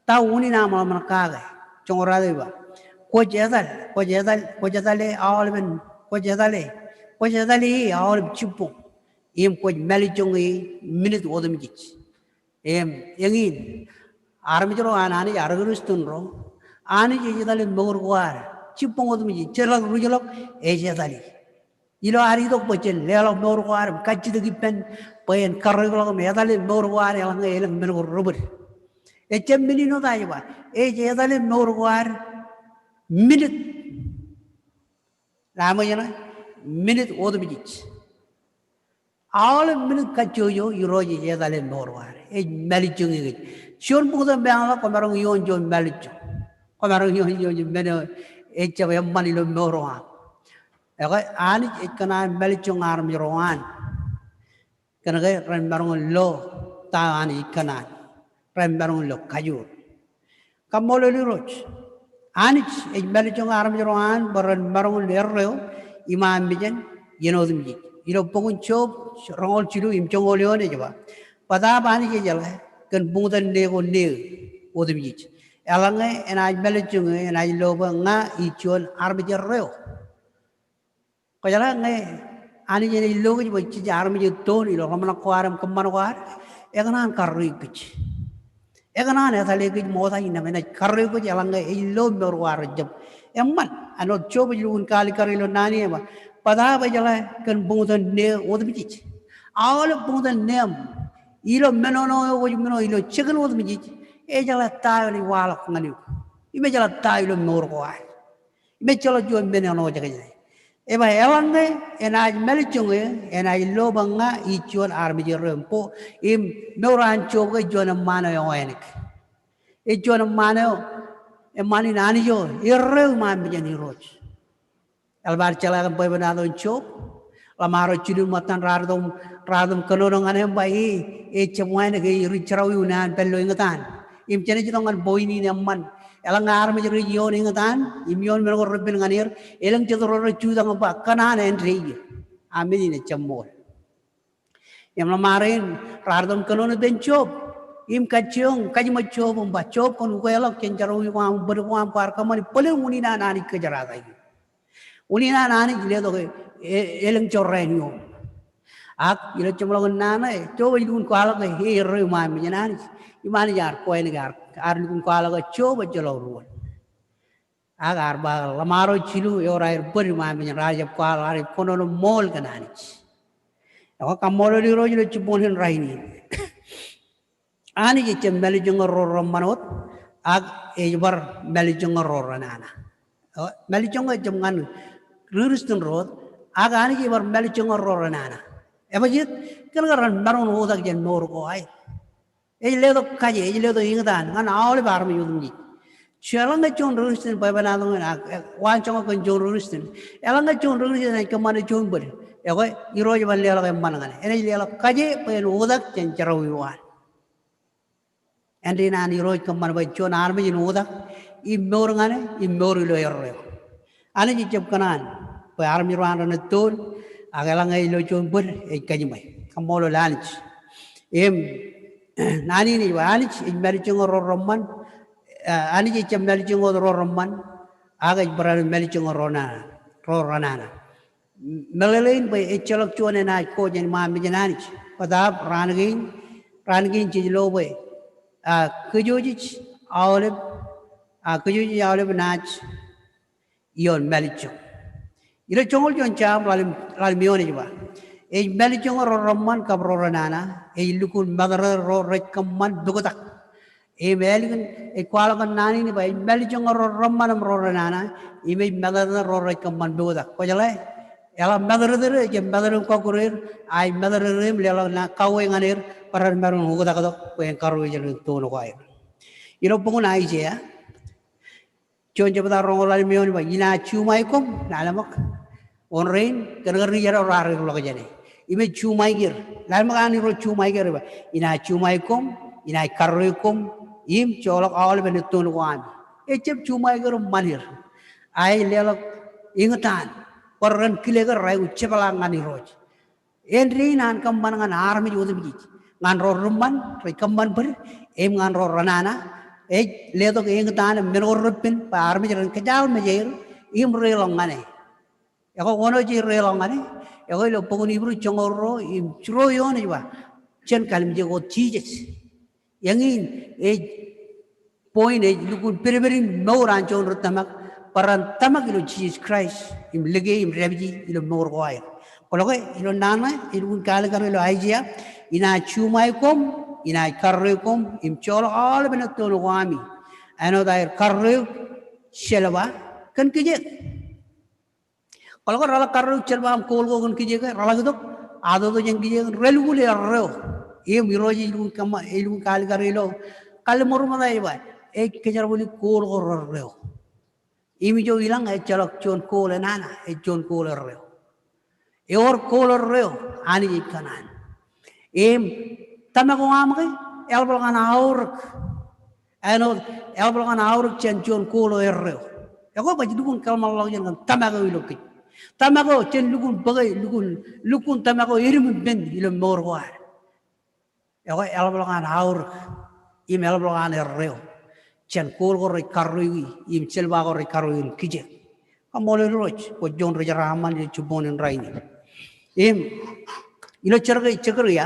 Ta unin aṃ ḷōmṇak kake? Joñoul ralitōk ej ba, kwōj etal, kwōj etal, kwōj etale aolepen, kwōj etale, kwōj etale e aolep jibboñ, im kwōj mālejjoñe e minit otemjej. Im, eñin, armej ro an Anij, ar Kristian ro, Anij ej etale mour ko ad jibboñ otemjej, ejjeḷọk ruj ḷọk, ej etale. Ilo ad itok bwe jen leḷọk mour ko ad im kajjitōk ippān bwe en karreoikḷọk im etale mour ko ad eḷaññe elōñ men ko rebōd. Ejjab men in wōt, ej ba, ej etale mour ko ad minit. Ḷak ṃōjṇọ, minit otemjej. Aolep minit kajjojo Irooj ej etale mour ko ad. Ej mālejjoñe kōj. Juon buñtōn meañ ḷọk kwōmaroñ ioon juon mālejjoñ. Kwōmaroñ ioon juon men eo ejjab eṃṃan ilo mour eo aṃ. Ekwe Anij ej kōṇaan mālejjoñ armej ro an. Kōnke ren maroñ in lo ta eo Anij ej kōṇaan. Ren maroñ in lo kajoor. Kaṃṃoolol Irooj. Anij ej mālejjoñ armej ro an bwe ren maroñ in erreo iṃaan mejān iien otemjej. Ilo bok in Job roñoul jilu im joñoul eoon ej ba, bōtaab Anij ejeḷā kōn buñtōn ne ko neō otemjej. Eḷaññe enaaj mālejjoñe, enaaj lo bwe ña ij juon armej erreo. Kwōjeḷā ñe Anij enaaj lo kōj bwe jej armej ettoon ilo ḷōmṇak ko ad im kōṃṃan ko ad, ekōṇaan karreoik kōj. Ekōṇaan etale kōj ṃokta innām, enaaj karreoik kōj eḷaññe ej lo mour ko ad rejjab eṃṃan. Āinwōt Job ej lukkuun kaalikkar ilo naan in ej ba, bōtaab ejeḷā kōn buñtōn neō otemjej. Aolep buñtōn neeṃ ilo menono eo kwōj menono ilo jikin otemjej, ejeḷā ta eo enaaj waḷọk ñan eok. Im ejeḷā ta ilo mour ko ad. Im ejjeḷọk juon men eo ej kōṇaan. Ej ba eḷaññe enaaj mālejjoñe, enaaj lo bwe ña ij juon armej erreo. Im bo, im mour an Job ke ej juon eṃṃaan eo ewānōk. Ej juon eṃṃaan eo, eṃṃaan in Anij eo erreo iṃaan mejān Irooj. Eḷap ad jeḷā kōn bwebwenato in Job. Ḷōṃaro jilu im ṃōttan raar itok, raar itok im kōnono ñan e im ba e, ejjab wānōk, e ri jerọwiwi naan pād ilo eñtaan. Im jenaaj itok ñan point in eṃṃan. Eḷaññe armej rej ioon eñtaan im ioon men ko reppen ñan er, elōñ jet ro rej jutak im ba kōṇaan āindein. Amen in ejjab ṃool. Im ḷōṃaro in raar itok im kōnono ippān Job. Im kajjioñ, kajiṃwe Job im ba, Job, kwōn ukeḷọk jān jerọwiwi ko aṃ, bōd ko aṃ kwaar kōṃṃani, bōlen unin an Anij kōjerata eok. Unin an Anij letok e, e, elōñ jorrāān ioom. Ak ilo jeṃḷọkin naan ṇe, Job ej lukkuun kwaḷọk ke e erreo iṃaan mejān Anij. Im Anij ear kwe ṇe ke ear, ear lukkuun kwaḷọk ke Job ejjeḷọk ruōn. Ak ear ba ḷōṃaro jilu ewōr aer bōd iṃaan mejān, raar jab kwaḷọk, raar jab kōnono ṃool kōn Anij. Ekwe kaṃṃoolol Irooj ilo jibboñōn in rainin. Anij ejjab mālejjoñe ro reṃṃan wōt, ak ej bar mālejjoñe ro renana. Eo, mālejjoñe ejjab ñan ri Kristian ro wōt, ak Anij ej bar mālejjoñe ro renana. Ebajeet? Kōnke ren maroñ in oktak jān mour ko aer. Ej letok kaje, ej letok eñtaan ñan aolep armej otemjej. Eḷaññe juon ri Kristian, bwebwenato in, ak, e, waanjoñak kōn juon ri Kristian. Eḷaññe juon ri Kristian enaaj kōṃṃane juon bōd, ekwe Irooj eban leḷọk eṃṃan ñan e. Enaaj leḷọk kaje bwe en oktak jān jerọwiwi eo an. Āindein an Irooj kōṃṃan bwe juon armej in oktak im mour ñan e, im mour ilo erreo. Anij ejjab kōṇaan bwe armej ro an ren ettoon, ak eḷaññe ej ilo juon bōd ej kajiṃwe. Kaṃṃoolol Anij. Im naan in ej ba, Anij ej mālejjoñe ro reṃṃan, eh, Anij ejjab mālejjoñe wōt ro reṃṃan, ak ej barāinwōt mālejjoñe ro renana, ro renana. Meḷeḷein bwe ejjeḷọk juon enaaj ko jān iṃaan mejān Anij. Bōtaab raan kein, raan kein jej lo bwe, ah, kōjwōj aolep, ah, kōjwōj aolep naaj ioon mālejjoñ. Ilo joñoul juon Sam ḷalem, ḷalem eoon ej ba, ej mālejjoñe ro reṃṃan kab ro renana, ej lukkuun matōrtōr ro rej kōṃṃan puktak. Im ālikin ej kwaḷọk kōn naan in ej ba, ej mālejjoñe ro reṃṃan im ro renana, im ej matōrtōr ro rej kōṃṃan puktak. Kwōjeḷā, eḷak matōrtōr, ejjab matōrtōr im kọkkure er, a ej matōrtōr im leḷọk naan kauwe ñan er, bwe ren maroñ in oktaktok, bwe en karreo jān ettoon ko aer. Ilo bok in Aiseia, juon jebta roñoul ḷalem eoon ej ba, inaaj juṃae koṃ, lale ṃōk. Wōn rein, kōn ke ri jeraō raar erḷọk jāne. Im ej juṃaik er, lale ṃōk an Irooj juṃaik er ej ba, inaaj juṃae koṃ, inaaj karreo koṃ, im joḷọk aolepen ettoon ko ami. Ejjab juṃaik er im ṃan er. A ej leḷọk eñtaan, bwe ren kile ke raikuj jepḷaak ñan Irooj. Āindein an kōṃṃan ñan armej otemjej. Ñan ro reṃṃan, rej kōṃṃan bōd, im ñan ro renana, ej letok eñtaan im men ko repen, bwe armej ren kōjaḷ mejaer, im reḷọk ñan e. Ekwe wōn eo jej reḷọk ñan e, ekwe ilo bok in Hibru joñoul ruo, im jiroñ eoon ej ba, jen kalimjek wōt Jisōs. Eñin ej point ej lukkuun pedped in mour an juon ri tōmak, bwe ren tōmak ilo Jisōs Kraist, im lōke im dāpiji ilo mour ko aer. Kwōlo ke, ilo naan ṇe, ej lukkuun kaalikkar ilo Aiseia, inaaj juṃae koṃ, inaaj karreo koṃ, im joḷọk aolepen ettoon ko ami. Āinwōt aer karreo silver kōn kijek. Kwōlo ke reḷak karreo silver im gold ko kōn kijek, reḷak itok, a toto jān kijek, relukkuun erreo. Im Irooj ej lukkuun kōṃṃan, ej lukkuun kaalikkar ilo kalliṃur ṃōttan ej ba, ej kōjerbali gold ko rerreo. Im ijo ilañ ejjeḷọk juon gold enana, ej juon gold erreo. Ewōr gold erreo, Anij ej kōṇaan. Im tōmak ko aṃ ke, eḷapḷọk an aorōk. Āinwōt, eḷapḷọk an aorōk jān juon gold eo erreo. Ekwe baj lukkuun kōḷmānḷọkjeṇ kōn tōmak eo ilo kōj. Tōmak eo jen lukkuun bōke, lukkuun, lukkuun tōmak eo eddiṃ ippān ilo mour ko ad. Ekwe eḷapḷọk an aorōk, im eḷapḷọk an erreo jān gold ko rej karreoiki, im silver ko rej karreoiki kōn kijek. Kaṃṃoolol Irooj, kwōj juon ri jeraaṃṃan ilo jibboñōn in rainin. Im, ilo Jekar-, Jekaria,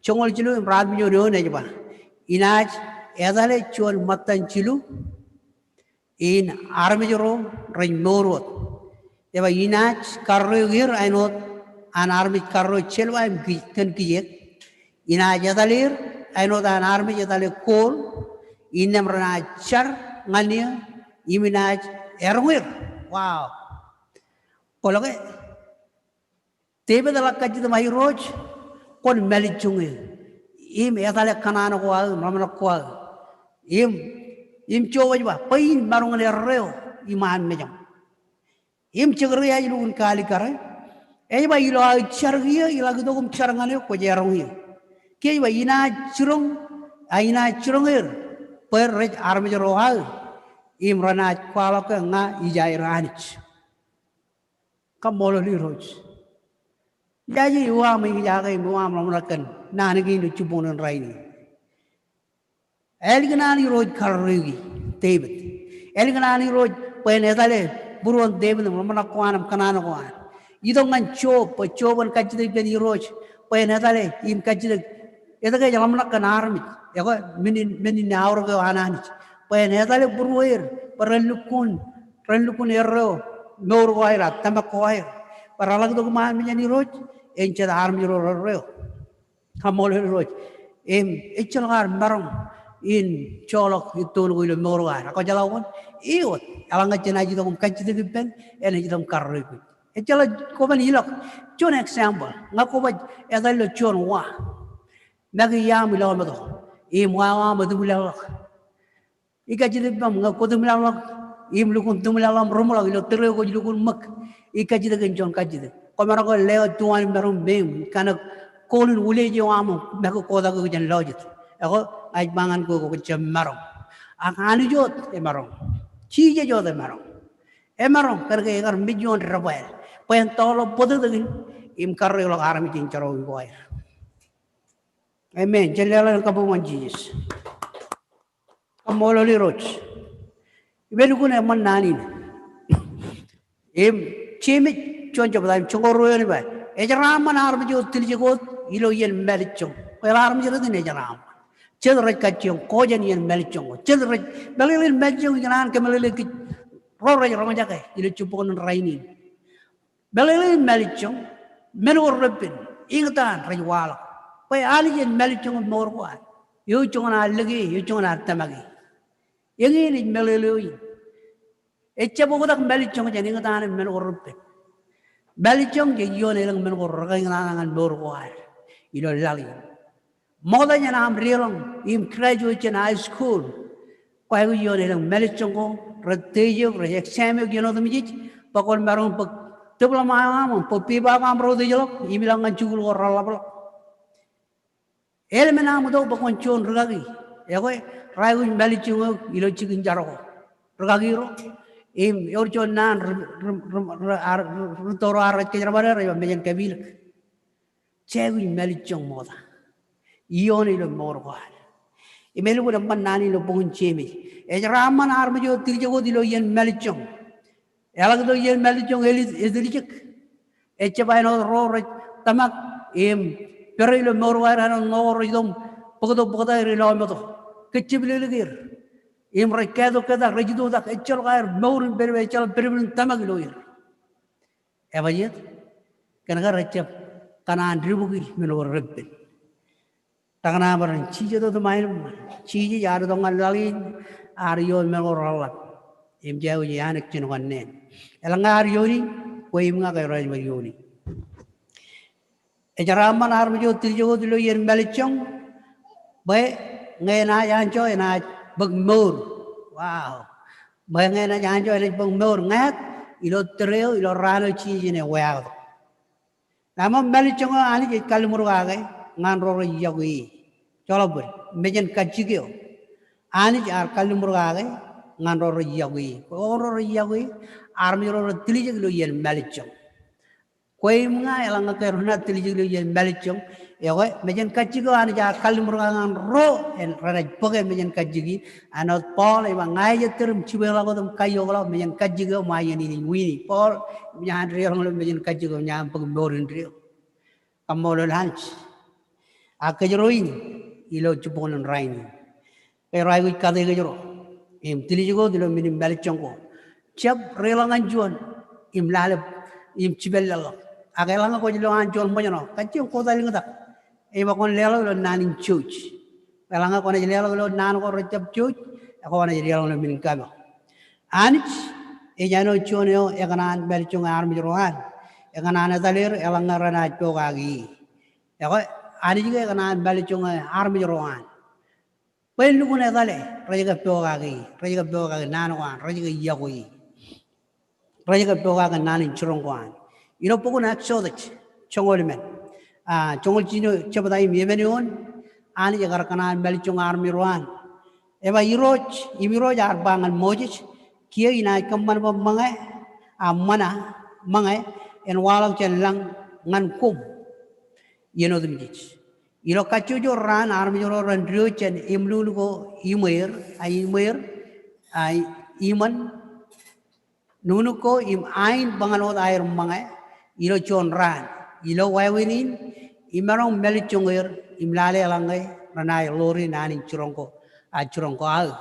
joñoul jilu im ratimjuon eoon ej ba, inaaj etale juon ṃōttan jilu, in armej ro rej mour wōt. Ej ba inaaj karreoik er āinwōt an armej karreo silver im ki-, kōn kijek. Inaaj etale er āinwōt an armej etale gold, innām renaaj jar ñan eō, im inaaj eroñ er. Wow. Kwōlo ke, Devid eḷak kajjitōk im ba Irooj, kwōn mālejjoñ eō. Im etale kōṇaan ko aō, im ḷōmṇak ko aō. Im, im Job ej ba, bwe in maroñ in erreo iṃaan mejaṃ. Im Jekaria ej lukkuun kaalikkare, ej ba ilo aō jar kiiō, iḷak itok im jar ñan eō, kwōj eroñ eō. Kiiō ej ba inaaj jiroñ, a inaaj jiroñ er, bwe rej armej ro aō, im renaaj kwaḷọk ke ña ijaer Anij. Kaṃṃoolol Irooj. Ijaje eo aṃ eñjake im eo aṃ ḷōmṇak kōn naan kein ilo jibboñōn in rainin. Ālikin an Irooj karreoiki Devid. Ālikin an Irooj bwe en etale būruon Devid im ḷōmṇak ko an im kōṇaan ko an. Itok ñan Job, bwe Job en kajjitōk ippān Irooj, bwe en etale im kajjitōk etke ej ḷōmṇak kōn armej. Ekwe, men in, men in aorōk eo an Anij. Bwe en etale būrueir, bwe ren lukkuun, ren lukkuun erreo mour ko aer, a tōmak ko aer. Bwe reḷak itok iṃaan mejān Irooj, en jet armej ro rerreo. Kaṃṃoolol Irooj. Im, ejjeḷọk ad maroñ in joḷọk ettoon ko ilo mour ko ad. Ak kwōjeḷā wōn, eō wōt, eḷaññe jenaaj itok im kajjitōk ippān, enaaj itok im karreoik. Ejjeḷọk kwōban ilọk, juon example, ñe kwō baj etal ilo juon wa. Make iaam ilọmeto, im wa eo aṃ etimlaḷḷọk. Ij kajjitōk ippaṃ ñe kwō timlaḷḷọk, im lukkuun timlaḷḷọk im ruṃḷọk ilo tōre eo kwōj lukkuun ṃōk. Ij kajjitōk kōn juon kajjitōk. Kwōmaroñ ke lewōj tuwaan im maroñ meiṃ, kaṇe gold in wūlej eo aṃ make kotak eok jān lọjet. Ekwe, ej ba ñan kwe kwōj jab maroñ. Ak Anij wōt emaroñ. Jisōs wōt emaroñ. Emaroñ kōnke ekar mej ioon debwāāl bwe en tọọrḷọk bōtōktōkin im karreoḷọk armej in jerọwiwi ko aer. Amen. Jen leḷọk kabbokbok ñan Jisōs. Kaṃṃoolol Irooj. Im elukkuun eṃṃan naan in. Im Jemes juon jebta im joñoul ruo eoon ej ba, ejeraṃṃan armej eo tiljek wōt ilo iien mālejjoñ. Bwe eḷap armej rot in ejeraṃṃan. Jet rej kajjioñ ko jān iien mālejjoñ ko. Jet rej, meḷeḷein mālejjoñ ikōṇaan kōmeḷeḷe kōj ro rej roñjake ilo jibboñōn rainin. Meḷeḷein mālejjoñ, men ko repen, eñtaan rej waḷọk. Bwe Anij en mālejjoñe mour ko ad. Eo joñan ad lōke, eo joñan ad tōmake. Eñin ej meḷeḷe eo in. Ejjab oktak mālejjoñ jān eñtaan im men ko repen. Mālejjoñ jej ioon elōñ men ko rekeñtaan ñan mour ko ad ilo laḷ in. Ṃokta jān aṃ deḷọñ im graduate jān high school, kwōj aikuj ioon elōñ mālejjoñ ko, rej test eok, rej exam eok iien otemjej, bwe kwōn maroñ bōk diploma eo aṃ, bōk pepa eo aṃ rej test ḷọk im ilọk ñan jikuuḷ ko reḷapḷọk. Elōñ men aṃ itok bwe kwōn juon rūkaki. Ekwe, rej aikuj mālejjoñ eok ilo jikin jar ko. Rūkaki ro. Im ewōr juon naan ri, ri, ri, ri, ar, ri, rūtto ro ar rej kōjerbale, rej ba mejān kapilōk. Jej aikuj mālejjoñ ṃokta. Ioon ilo mour ko ad. Im elukkuun eṃṃan naan in ilo bok in Jemes. Ejeraṃṃan armej eo tiljek wōt ilo iien mālejjoñ. Eḷak tok iien mālejjoñ ej, ej tiljek. Ejjab āinwōt ro rej tōmak im pere ilo mour ko aer āinwōt ṇo ko rej itok im bōktok bōktak er ilo aṃ eto. Kōjjepḷeḷeik er. Im rej kātok ketak, rej itoitak, ejjeḷọk aer mour in pedped, ejjeḷọk pedped in tōmak ilo er. Ebajjeet, kōnke rejjab kōṇaan dibukwi men ko repen. Takōṇaan bwe ren jijet otem aenōṃṃan. Jisōs ear itok ñan laḷ in, ear ioon men ko reḷap. Im jej aikuj anōk jinoin neen. Eḷaññe ear iooni, kwe im ña ke rej bar iooni. Ejeraṃṃan armej eo tiljek wōt ilo iien mālejjoñ, bwe ñe enaaj anjọ enaaj bōk mour. Wow. Bwe ñe enaaj anjọ enaaj bōk mour ñāāt ilo tōre eo, ilo raan eo Jisōs en eweaaktok. Naan eo mālejjoñ eo Anij ej kalliṃur kake ñan ro rej yokwe e. Joḷọk bōd, mejān kajjik eo. Anij ear kalliṃur kake ñan ro rej yokwe e. Bwe ro rej yokwe e, armej ro rej tiljek ilo iien mālejjoñ. Kwe im ña eḷaññe ke renaaj tiljek ilo iien mālejjoñ. Ekwe, mejān kajjik eo Anij ear kalliṃur kake ñan ro, en renaaj bōke mejān kajjik in. Āinwōt Paul ej ba ña ij ettōr im jibweḷọk wōt im kaiokḷọk mejān kajjik eo, ṃae iien in ij wiini. Paul, im ña an deḷọñ ilo mejān kajjik eo, ña an bōk mour indeeo. Kaṃṃoolol Anij. Ak kōjro in, ilo jibboñōn rainin. Kōjro aikuj kate kōjro im tiljek wōt ilo men in mālejjoñ ko. Jab deḷọñ ñan juon im lale im jipān leḷọk. Ak eḷaññe kwōj lo an juon ṃōjṇọ, kajjioñ kotaḷiñtak. Ej ba kwōn leḷọk ilo naan in jouj. Eḷaññe kwōnaaj leḷọk ilo naan ko rejjab jouj, ekwe kwōnaaj deḷọñ ilo men in kapo. Anij ej āinwōt juon eo ekōṇaan mālejjoñe armej ro an. Ekōṇaan etal er eḷaññe renaaj pokake e. Ekwe, Anij ke ekōṇaan mālejjoñe armej ro an. Bwe en lukkuun etale, rej ke pokake e, rej ke pokake naan ko an, rej ke yokwe e. Rej ke pokake naan in jiroñ ko an. Ilo bok in Exodus, joñoul emān. A, joñoul jiljino jebta im emān eoon, Anij ekar kōṇaan mālejjoñe armej ro an. Ej ba Irooj, im Irooj ear ba ñan Moses, kiiō inaaj kōṃṃan bwe ṃōñā, a, ṃōñā, ṃōñā, en waḷọk jān lañ ñan koṃ. Iien otemjej. Ilo kajjojo raan armej ro ren diwōj jān emluknuk ko iṃweer, a iṃweer, a iṃōn, nuknuk ko im ain bwe ñan wōt aer ṃōñā, ilo juon raan, ilo wāween in, imaroñ mālejjoñ er, im lale eḷaññe renaaj ḷoori naan in jiroñ ko, a jiroñ ko aō.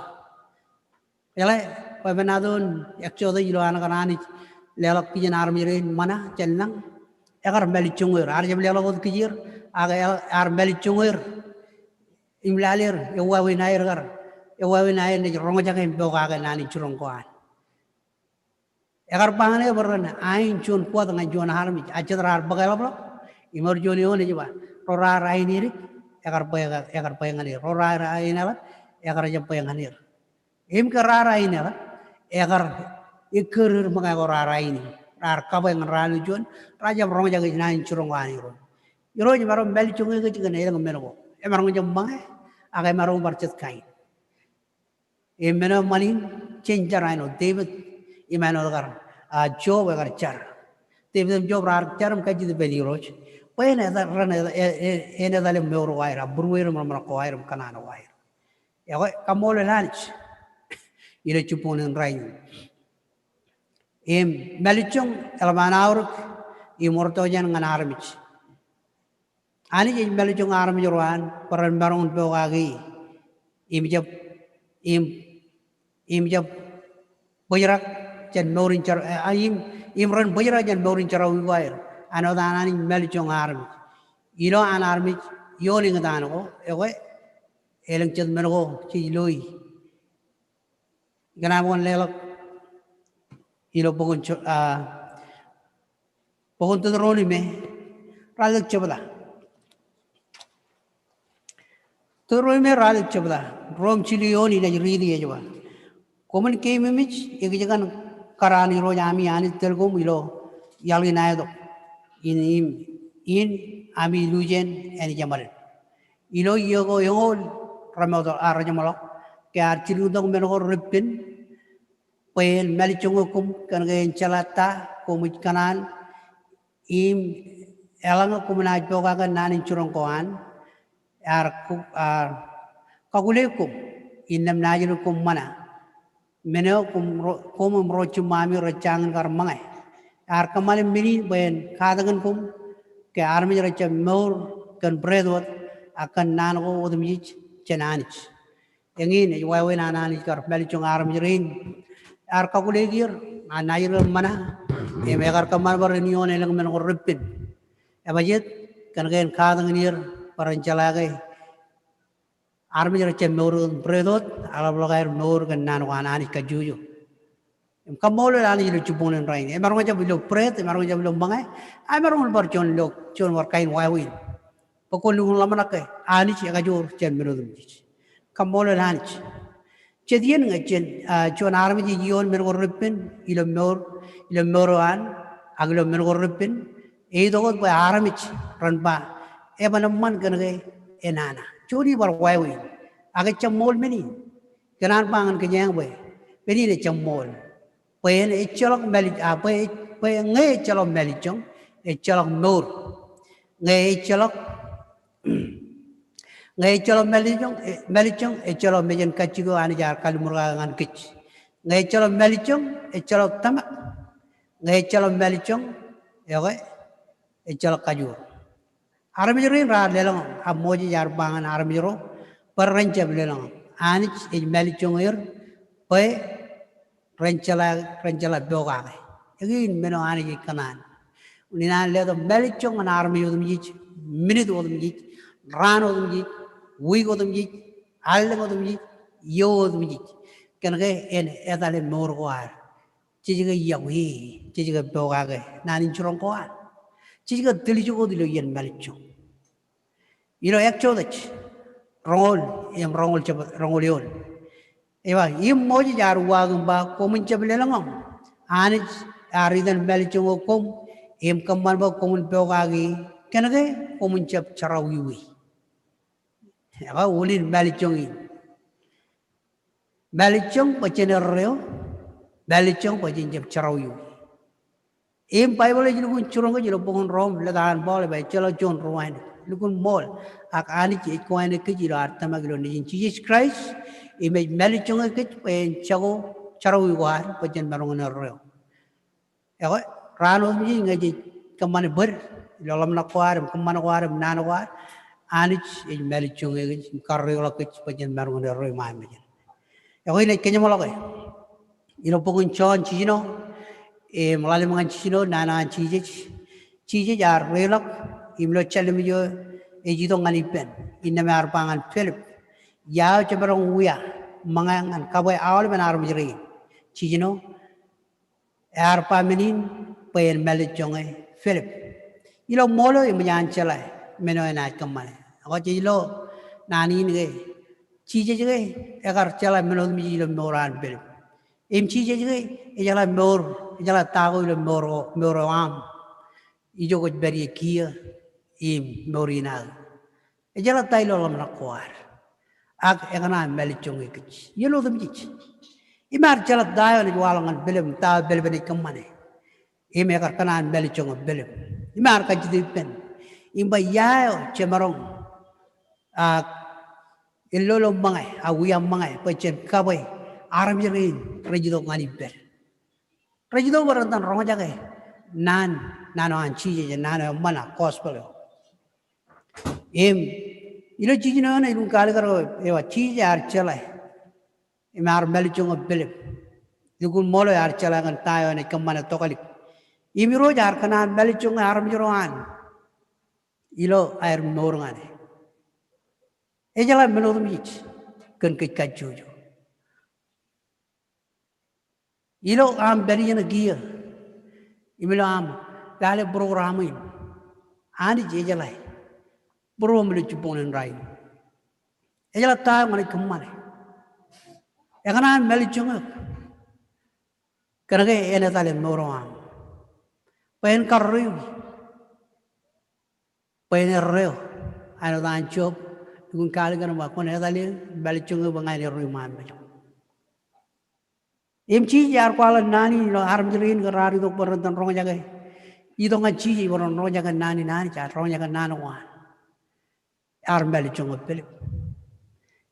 Eḷap, bwe emān atoon Exodus ilo an kar Anij leḷọk kijen armej rein ṃōñā jān lañ. Ekar mālejjoñ er, ear jab leḷọk wōt kijeer, ak ear mālejjoñ er. Im lale er, ewāween aer kar, ewāween aer naaj roñjake im pokake naan in jiroñ ko an. Ekar ba ñan er bwe ren ain juon kwōt ñan juon armej, a jet raar bōk eḷapḷọk, im ewōr juon eoon ej ba, ro raar ain edik, ekar bwe, ekar bwe ñan er, ro raar ain eḷap, ekar jab bwe ñan er. Im ke raar ain eḷap, ekar ekkar er ṃōñā ko raar ain in. Raar kabwe ñan raan eo juon, raar jab roñjake naan in jiroñ ko an Irooj. Irooj emaroñ mālejjoñe kōj kōn elōñ men ko. Emaroñ jab ṃōñā, Ak emaroñ bar jet kain. Im men eo ṃan in, jen jar āinwōt Devid im āinwōt kar, a, Job ekar jar. Devid im Job raar jar im kajjitōk ippān Irooj bwe en etal, ren etal, e, e, en etal im mour ko aer, a būrueir im ḷōmṇak ko aer im kōṇaan ko aer. Ekwe, kaṃṃoolol Anij ilo jibboñōn in rainin. Im mālejjoñ eḷap an aorōk im wōr tokjān ñan armej. Anij ej mālejjoñ armej ro an bwe ren maroñ in pokake e im jab, im, im jab bōjrak jān mour in jar, e, im, im ren bōjrak jān mour in jerọwiwi ko aer. Āinwōt an Anij mālejjoñ armej. Ilo an armej ioon eñtaan ko, ekwe, elōñ jet men ko jej loi. Ikōṇaan bwe kwōn leḷọk ilo bok in Jo-, a, bok in Deuteronomy, ralitōk jebta. Deuteronomy ralitōk jebta, ro im jilu eoon, inaaj riiti ej ba, koṃwin keememej ekōjkan kōrā an Irooj ami Anij tōl koṃ ilo iaḷ in aetok in, im, in ami luujen āne jeṃaden. Ilo iiō ko eñoul remootḷọk, a, rejeṃḷọk, ke ear jilkintok men ko repen, bwe en mālejjoñe koṃ kōnke en jeḷā ta koṃij kōṇaan, im eḷaññe koṃ naaj pokake naan in jiroñ ko an, ear ko-, ear kakuleik koṃ, innām naajdik koṃ ṃōṇa. Men eo koṃ ro-, koṃ im ro jiṃṃaami rej jañin kar ṃōñā. Ear kōṃṃane men in bwe en katakin koṃ ke armej rejjab mour kōn bread wōt, ak kōn naan ko otemjej jān Anij. Eñin ej wāween an Anij kar mālejjoñ armej rein. Ear kakuleik er, ak naajdik er ṃōṇa, im ekar kōṃṃan bwe ren ioon elōñ men ko repen. Ebajeet? Kōnke en katakin er bwe ren jeḷā ke armej rejjab mour kōn bread wōt, ak eḷapḷọk aer mour kōn naan ko an Anij kajjojo. Im kaṃṃoolol Anij ilo jibboñōn in rainin. Emaroñ jab ilo bread, emaroñ jab ilo ṃōñā, a emaroñ bar juon ilo, juon wōr kain wāween. Bwe kwōn lukkuun ḷōmṇak ke Anij ekajoor jān men otemjej. Kaṃṃoolol Anij. Jet iien ñe jen, a, juon armej ej ioon men ko repen ilo mour, ilo mour eo an, ak ilo men ko repen, eitok wōt bwe armej ren ba, eban eṃṃan kōnke enana. Juon in bar wāween. Ak ejjab ṃool men in. Ikōṇaan ba ñan kōjeañ bwe men in ejjab ṃool. Bwe en ejjeḷọk mālej-, a, bwe, bwe ñe ejjeḷọk mālejjoñ, ejjeḷọk mour. Ñe ejjeḷọk, ñe ejjeḷọk mālejjoñ, e, mālejjoñ, ejjeḷọk mejān kajjik eo Anij ear kalliṃur kake ñan kōj. Ñe ejjeḷọk mālejjoñ, ejjeḷọk tōmak. Ñe ejjeḷọk mālejjoñ, ekwe, ejjeḷọk kajoor. Armej rein raar lelōñḷọk, ak Moses ear ba ñan armej ro bwe ren jab lelōñḷọk. Anij ej mālejjoñ er bwe ren jeḷā, ren jeḷā pokake. Eñin men eo Anij ej kōṇaan. Unin an letok mālejjoñ ñan armej otemjej, minit otemjej, raan otemjej, wiik otemjej, allōñ otemjej, iiō otemjej. Kōnke en etale mour ko ad. Jej ke iọkwe, jej ke pokake naan in jiroñ ko ad. Jej ke tiljek wōt ilo iien mālejjoñ. Ilo Exodus roñoul, im roñoul jab-, roñoul eoon. Ej ba, im Moses ear uwaak im ba, koṃwin jab lelōñḷọk. Anij ear itan mālejjoñ eo koṃ, im kōṃṃan bwe koṃwin pokake, kōnke koṃwin jab jerọwiwi. Ekwe, unin mālejjoñ in. Mālejjoñ bwe jen erreo, mālejjoñ bwe jen jab jerọwiwi. Im Baibōḷ ej lukkuun jiroñ kōj ilo bok in Rom, lōta an Paul ej ba ejjeḷọk juon ri-wānōk. Lukkuun ṃool, ak Anij ej kowānōk kōj ilo ad tōmak ilo Nejin Jisōs Kraist, im ej mālejjoñe kōj bwe en jako jerọwiwi ko ad bwe jen maroñ in erreo. Ekwe, raan otemjej ñe jej kōṃṃane bōd ilo ḷōmṇak ko ad im kōṃṃan ko ad im naan ko ad, Anij ej mālejjoñe kōj im karreoḷọk kōj bwe jen maroñ in erreo iṃaan mejān. Ekwe, inaaj kōjeṃḷọke ilo bok in Jon jiljino, im ḷalem ñan jiljino, nana an Jisōs. Jisōs ear reiḷọk im ilo sallimjuon eo ej itok ñan ippān, innām ear ba ñan Pilip, ia eo jemaroñ wia ṃōñā ñan kabwe aolepen armej rein? Jiljino, ear ba men in bwe en mālejjoñe Pilip. Ilo ṃool eo eṃōj an jeḷā men eo enaaj kōṃṃane. Ak jej lo naan in ke Jisōs ke ekar jeḷā men otemjej ilo mour an Pilip. Im Jisōs ke ejeḷā mour, ejeḷā ta ko ilo mour, mour eo aṃ. Ijo kwōj pād ie kiiō im mour in aō. Ejeḷā ta ilo ḷōmṇak ko ad. Ak ekōṇaan mālejjoñe kōj. Iien otemjej. Im ear jeḷā ta eo enaaj waḷọk ñan Pilip, ta eo Pilip enaaj kōṃṃane. Im ekar kōṇaan mālejjoñe Pilip. Im ear kajjitōk ippān. Im ba ia eo jemaroñ ak lolo ṃōñā, ak wia ṃōñā, bwe jen kabwe armej rein rej itok ñan ippād. Rej itok bwe ren itōn roñjake naan, naan eo an Jisōs, naan eo eṃṃan ak gospel eo. Im ilo jiljino eo ṇe, lukkuun kalikkar eo, eo Jisōs ear jeḷā. Im ear mālejjoñe Pilip. Lukkuun ṃool eo ear jeḷā kōn ta eo enaaj kōṃṃane tokālik. Im Irooj ear kōṇaan mālejjoñe armej ro an ilo aer mour ñan e. Ejeḷā men otemjej kōn kōj kajjojo. Ilo aṃ pād ijeṇe kiiō im ilo aṃ lale program in, Anij ejeḷā būruōṃ ilo jibboñōn rainin. Ejeḷā ta eo ñan eok kōṃṃane. Ekōṇaan mālejjoñe eok kōnke en etale mour eo aṃ bwe en karreoik, bwe en erreo. Āinwōt an Job, lukkuun kalikkar eo ba kwōn etale mālejjoñe bwe ña in erreo iṃaan mejaṃ. Im Jisōs ear kwaḷọk naan in ilo armej rein ke raar itok bwe ren itōn roñjake, itok ñan Jisōs bwe ren roñjake naan in Anij, ak roñjake naan ko an. Ear mālejjoñe Pilip.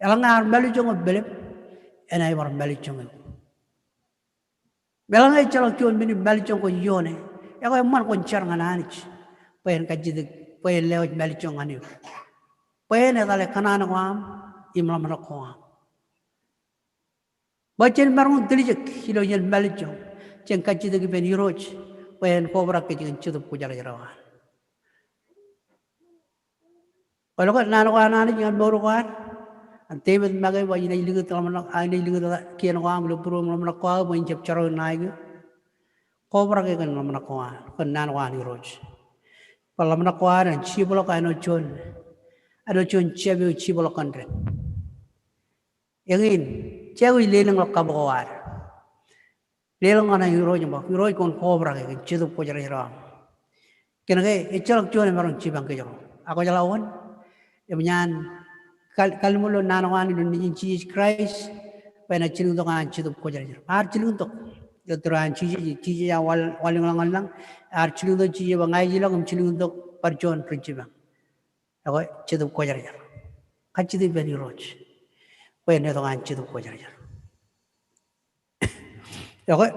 Eḷaññe ear mālejjoñe Pilip, enaaj bar mālejjoñe eok. Im eḷaññe ejjeḷọk juon men in mālejjoñ kwōj ioone, ekwe eṃṃan kwōn jar ñan Anij bwe en kajjitōk, bwe en lewōj mālejjoñ ñan eok, bwe en etale kōṇaan ko aṃ im ḷōmṇak ko aṃ. Bwe jen maroñ in tiljek ilo iien mālejjoñ, jen kajjitōk ippān Irooj bwe en kobrak kōj kōn Jetōb Kwōjarjar eo an. Kwōlo ke naan ko an Anij ñan mour ko ad, an Devid make ba inaaj likūt ḷōmṇak, inaaj likūt kien ko aṃ ilo būruōm ḷōmṇak ko aō bwe in jab jerọwiwi ṇae ko. Kobrak e kōn ḷōmṇak ko an, kōn naan ko an Irooj. Bwe ḷōmṇak ko ad en jibḷọk āinwōt juon, āinwōt juon jab eo ej jibḷọk kōn dān. Eñin, jab ej lelōñḷọk kab ko ad. Lelōñ ñan Irooj im ba, Irooj kwōn kobrak e kōn Jetōb Kwōjarjar eo aṃ. Kōnke ejjeḷọk juon emaroñ jipañ kōjro. Ak kwōjeḷā wōn, eṃōj an kal-, kallim̧ur ilo naan ko an ilo Nejin Jisōs Kraist, bwe enaaj jilkintok an Jetōb Kwōjarjar. Ear jilkintok. Ilo tūreo an Jisōs, Jisōs ear wal-, wanlōñḷọk ñan lañ, ear jilkintok Jisōs bwe ña ij ilọk im jilkintok bar juon ren jipañ. Ekwe, Jetōb Kwōjarjar. Kajjitōk ippān Irooj bwe en letok an Jetōb Kwōjarjar. Ekwe,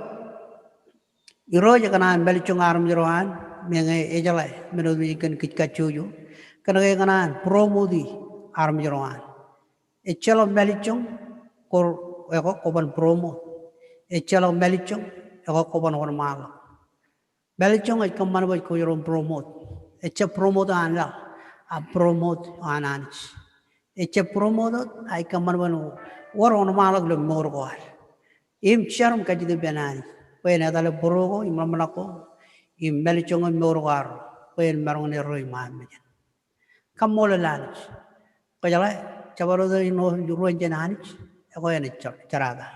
Irooj ekōṇaan mālejjoñ armej ro an, meñe ejeḷā men otemjej kōn kōj kajjojo, kōnke ekōṇaan promote armej ro an. Ejjeḷọk mālejjoñ, kwōr, ekwe, kwōban promote. Ejjeḷọk mālejjoñ, ekwe, kwōban wōnṃaanḷọk. Mālejjoñ ej kōṃṃan bwe kwōj roñ promote. Ejjab promote eo an laḷ, a promote eo an Anij. Ejjab promote eo ej kōṃṃan bwe en wōr wōnṃaanḷọk ilo mour ko ad. Im jar im kajjitōk ippān Anij bwe en etale bōro ko im ḷōmṇak ko im mālejjoñe mour ko arro bwe en maroñ in erreo iṃaan mejān. Kaṃṃoolol Anij. Kwōjeḷā, jabdewōt eo ej ruo jān Anij, ekwe enaaj jar-, jarata.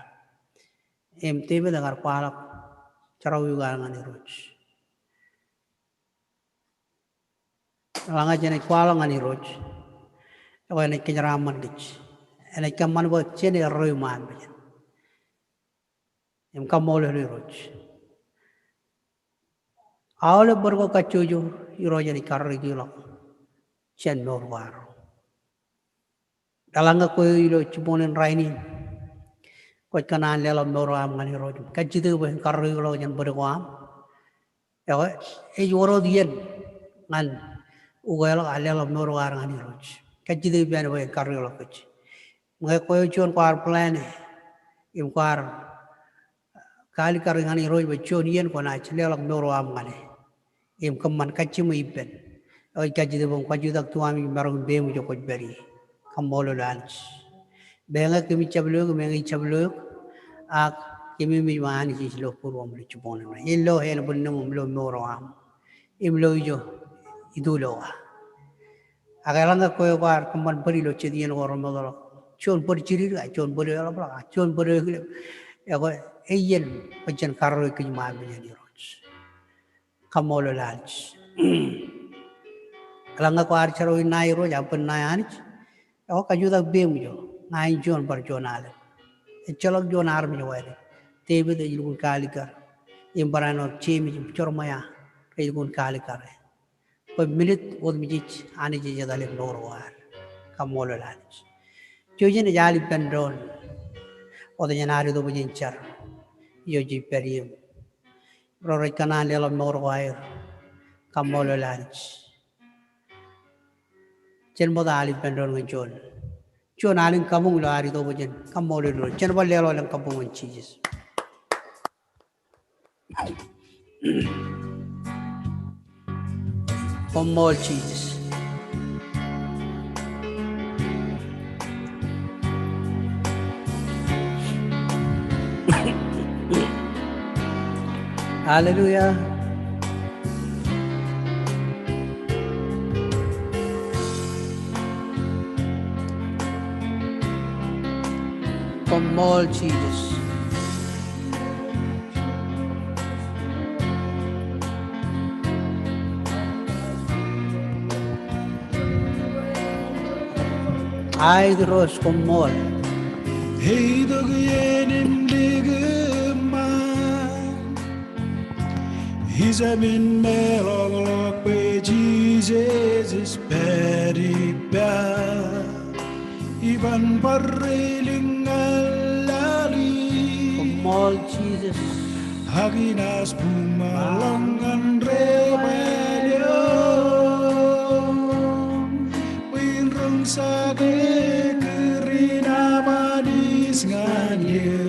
Im Devid ekar kwaḷọk jerọwiwi ko ad ñan Irooj. Eḷaññe jenaaj kwaḷọk ñan Irooj, ekwe enaaj kōjeraaṃṃan kōj. Enaaj kōṃṃan bwe jen erreo iṃaan mejān. Im kaṃṃoolol Irooj. Aolep bōd ko kajjojo, Irooj enaaj karreoikḷọk jān mour ko arro. Eḷaññe kwe eo ilo jibboñōn rainin kwōj kōṇaan leḷọk mour eo aṃ ñan Irooj im kajjitōk bwe en karreoikḷọk jān bōd ko aṃ, ekwe ej wōr wōt iien ñan ukeḷọk ak leḷọk mour ko ad ñan Irooj. Kajjitōk ippān bwe en karreoikḷọk kōj. Meñe kwe eo juon kwaar plan e im kwaar kaalikkar ñan Irooj bwe juon iien kwōnaaj leḷọk mour eo aṃ ñan e im kōṃṃan kajjiṃwe ippān. Ekwe ij kajjitōk bwe kwōn kajutak tuaṃ im maroñ in peiṃ ijo kwōj pād ie. Kaṃṃoolol Anij. Meñe kōmij jab lo eok, meñe ij jab lo eok, ak kōmij ba Anij ej lo būruōṃ ilo jibboñōn in. Ej lo ānbwinnemṃ im lo mour eo aṃ im lo ijo itulowa. Ak eḷaññe kwe eo kwaar kōṃṃan bōd ilo jet iien ko remootḷọk, juon bōd jidik, ak juon bōd eḷapḷọk, ak juon bōd eklep, ekwe, ej iien bwe jen karreoik kōj iṃaan mejān Irooj. Kaṃṃoolol Anij. Eḷaññe kwaar jerọwiwi ṇae Irooj, ak bōd ṇae Anij, ekwe kajutak peiṃ ijo. Ña in juon bar juon alen. Ejjeḷọk juon armej wāween. Devid ej lukkuun kaalikkar. Im barāinwōt Jemes im Jeremaia rej lukkuun kaalikkar. Bwe minit otemjej Anij ej etal im mour ko aer. Kaṃṃoolol Anij. Jouj im ej al ippān doon. Otemjej ad itok bwe jen jar. Ijo jej pād ie im ro rej kōṇaan leḷọk mour ko aer. Kaṃṃoolol Anij. Jen bōk al ippān doon ñan juon. Juon alen kabuñ ilo ad itok bwe jen kaṃṃoolol Irooj. Jen bar leḷọk elōñ kabuñ ñan Jisōs. Koṃṃool Jisōs. Hallelujah. Koṃṃool Jisōs. Aet Irooj, koṃṃool. Eitok iien im likūt ṃaan. Ijemin meḷọkḷọk bwe Jisōs ej pād ippa. Iban barreilik ñan laḷ in. Koṃṃool Jisōs. Ak inaaj buñṃaḷọk ñan debwāāl eo. Bwe in roñjake kūr in aṃ Anij ñan eō.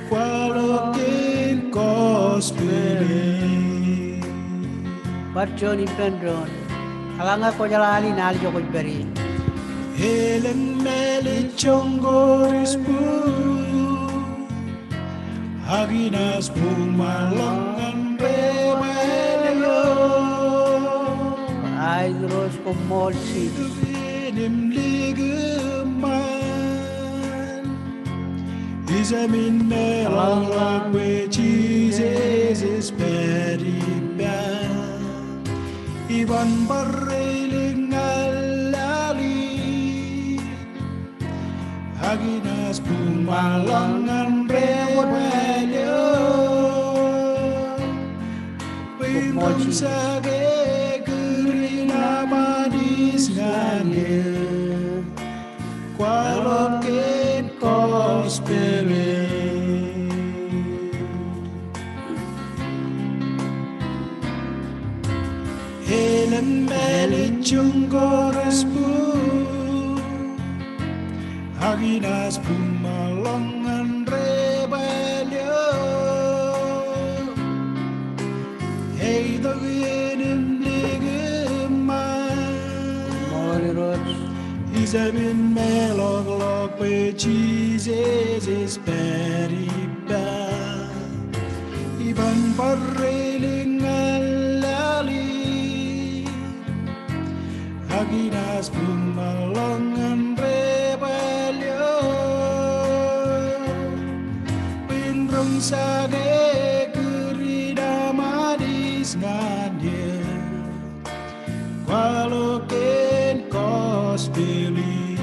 Kwaḷọk kōn gospel in. Bar juon ippān doon. Eḷaññe kwōjeḷā al in, al ijo kwōj pād ie. Elōñ mālejjoñ ko rej bōk. Ak inaaj buñṃaḷọk ñan debwāāl eo. Aet Irooj, koṃṃool Jisōs. Im likūt ṃaan. Ijemin meḷọkḷọk bwe Jisōs ej pād ippa. Iban barreilik ñan laḷ in. Ak inaaj buñṃaḷọk ñan debwāāl eo. Bwe in roñjake kūr in aṃ Anij ñan eō. Kwaḷọk kōn gospel in. Elōñ mālejjoñ ko rej bōk. Ak inaaj buñṃaḷọk ñan debwāāl eo. Eitok iien im likūt ṃaan. Koṃṃool Irooj. Ijemin meḷọkḷọk bwe Jisōs ej pād ippa. Iban barreilik ñan laḷ in. Ak inaaj buñṃaḷọk ñan debwāāl eo. Bwe in roñjake kūr in aṃ Anij ñan eō. Kwaḷọk kōn gospel in.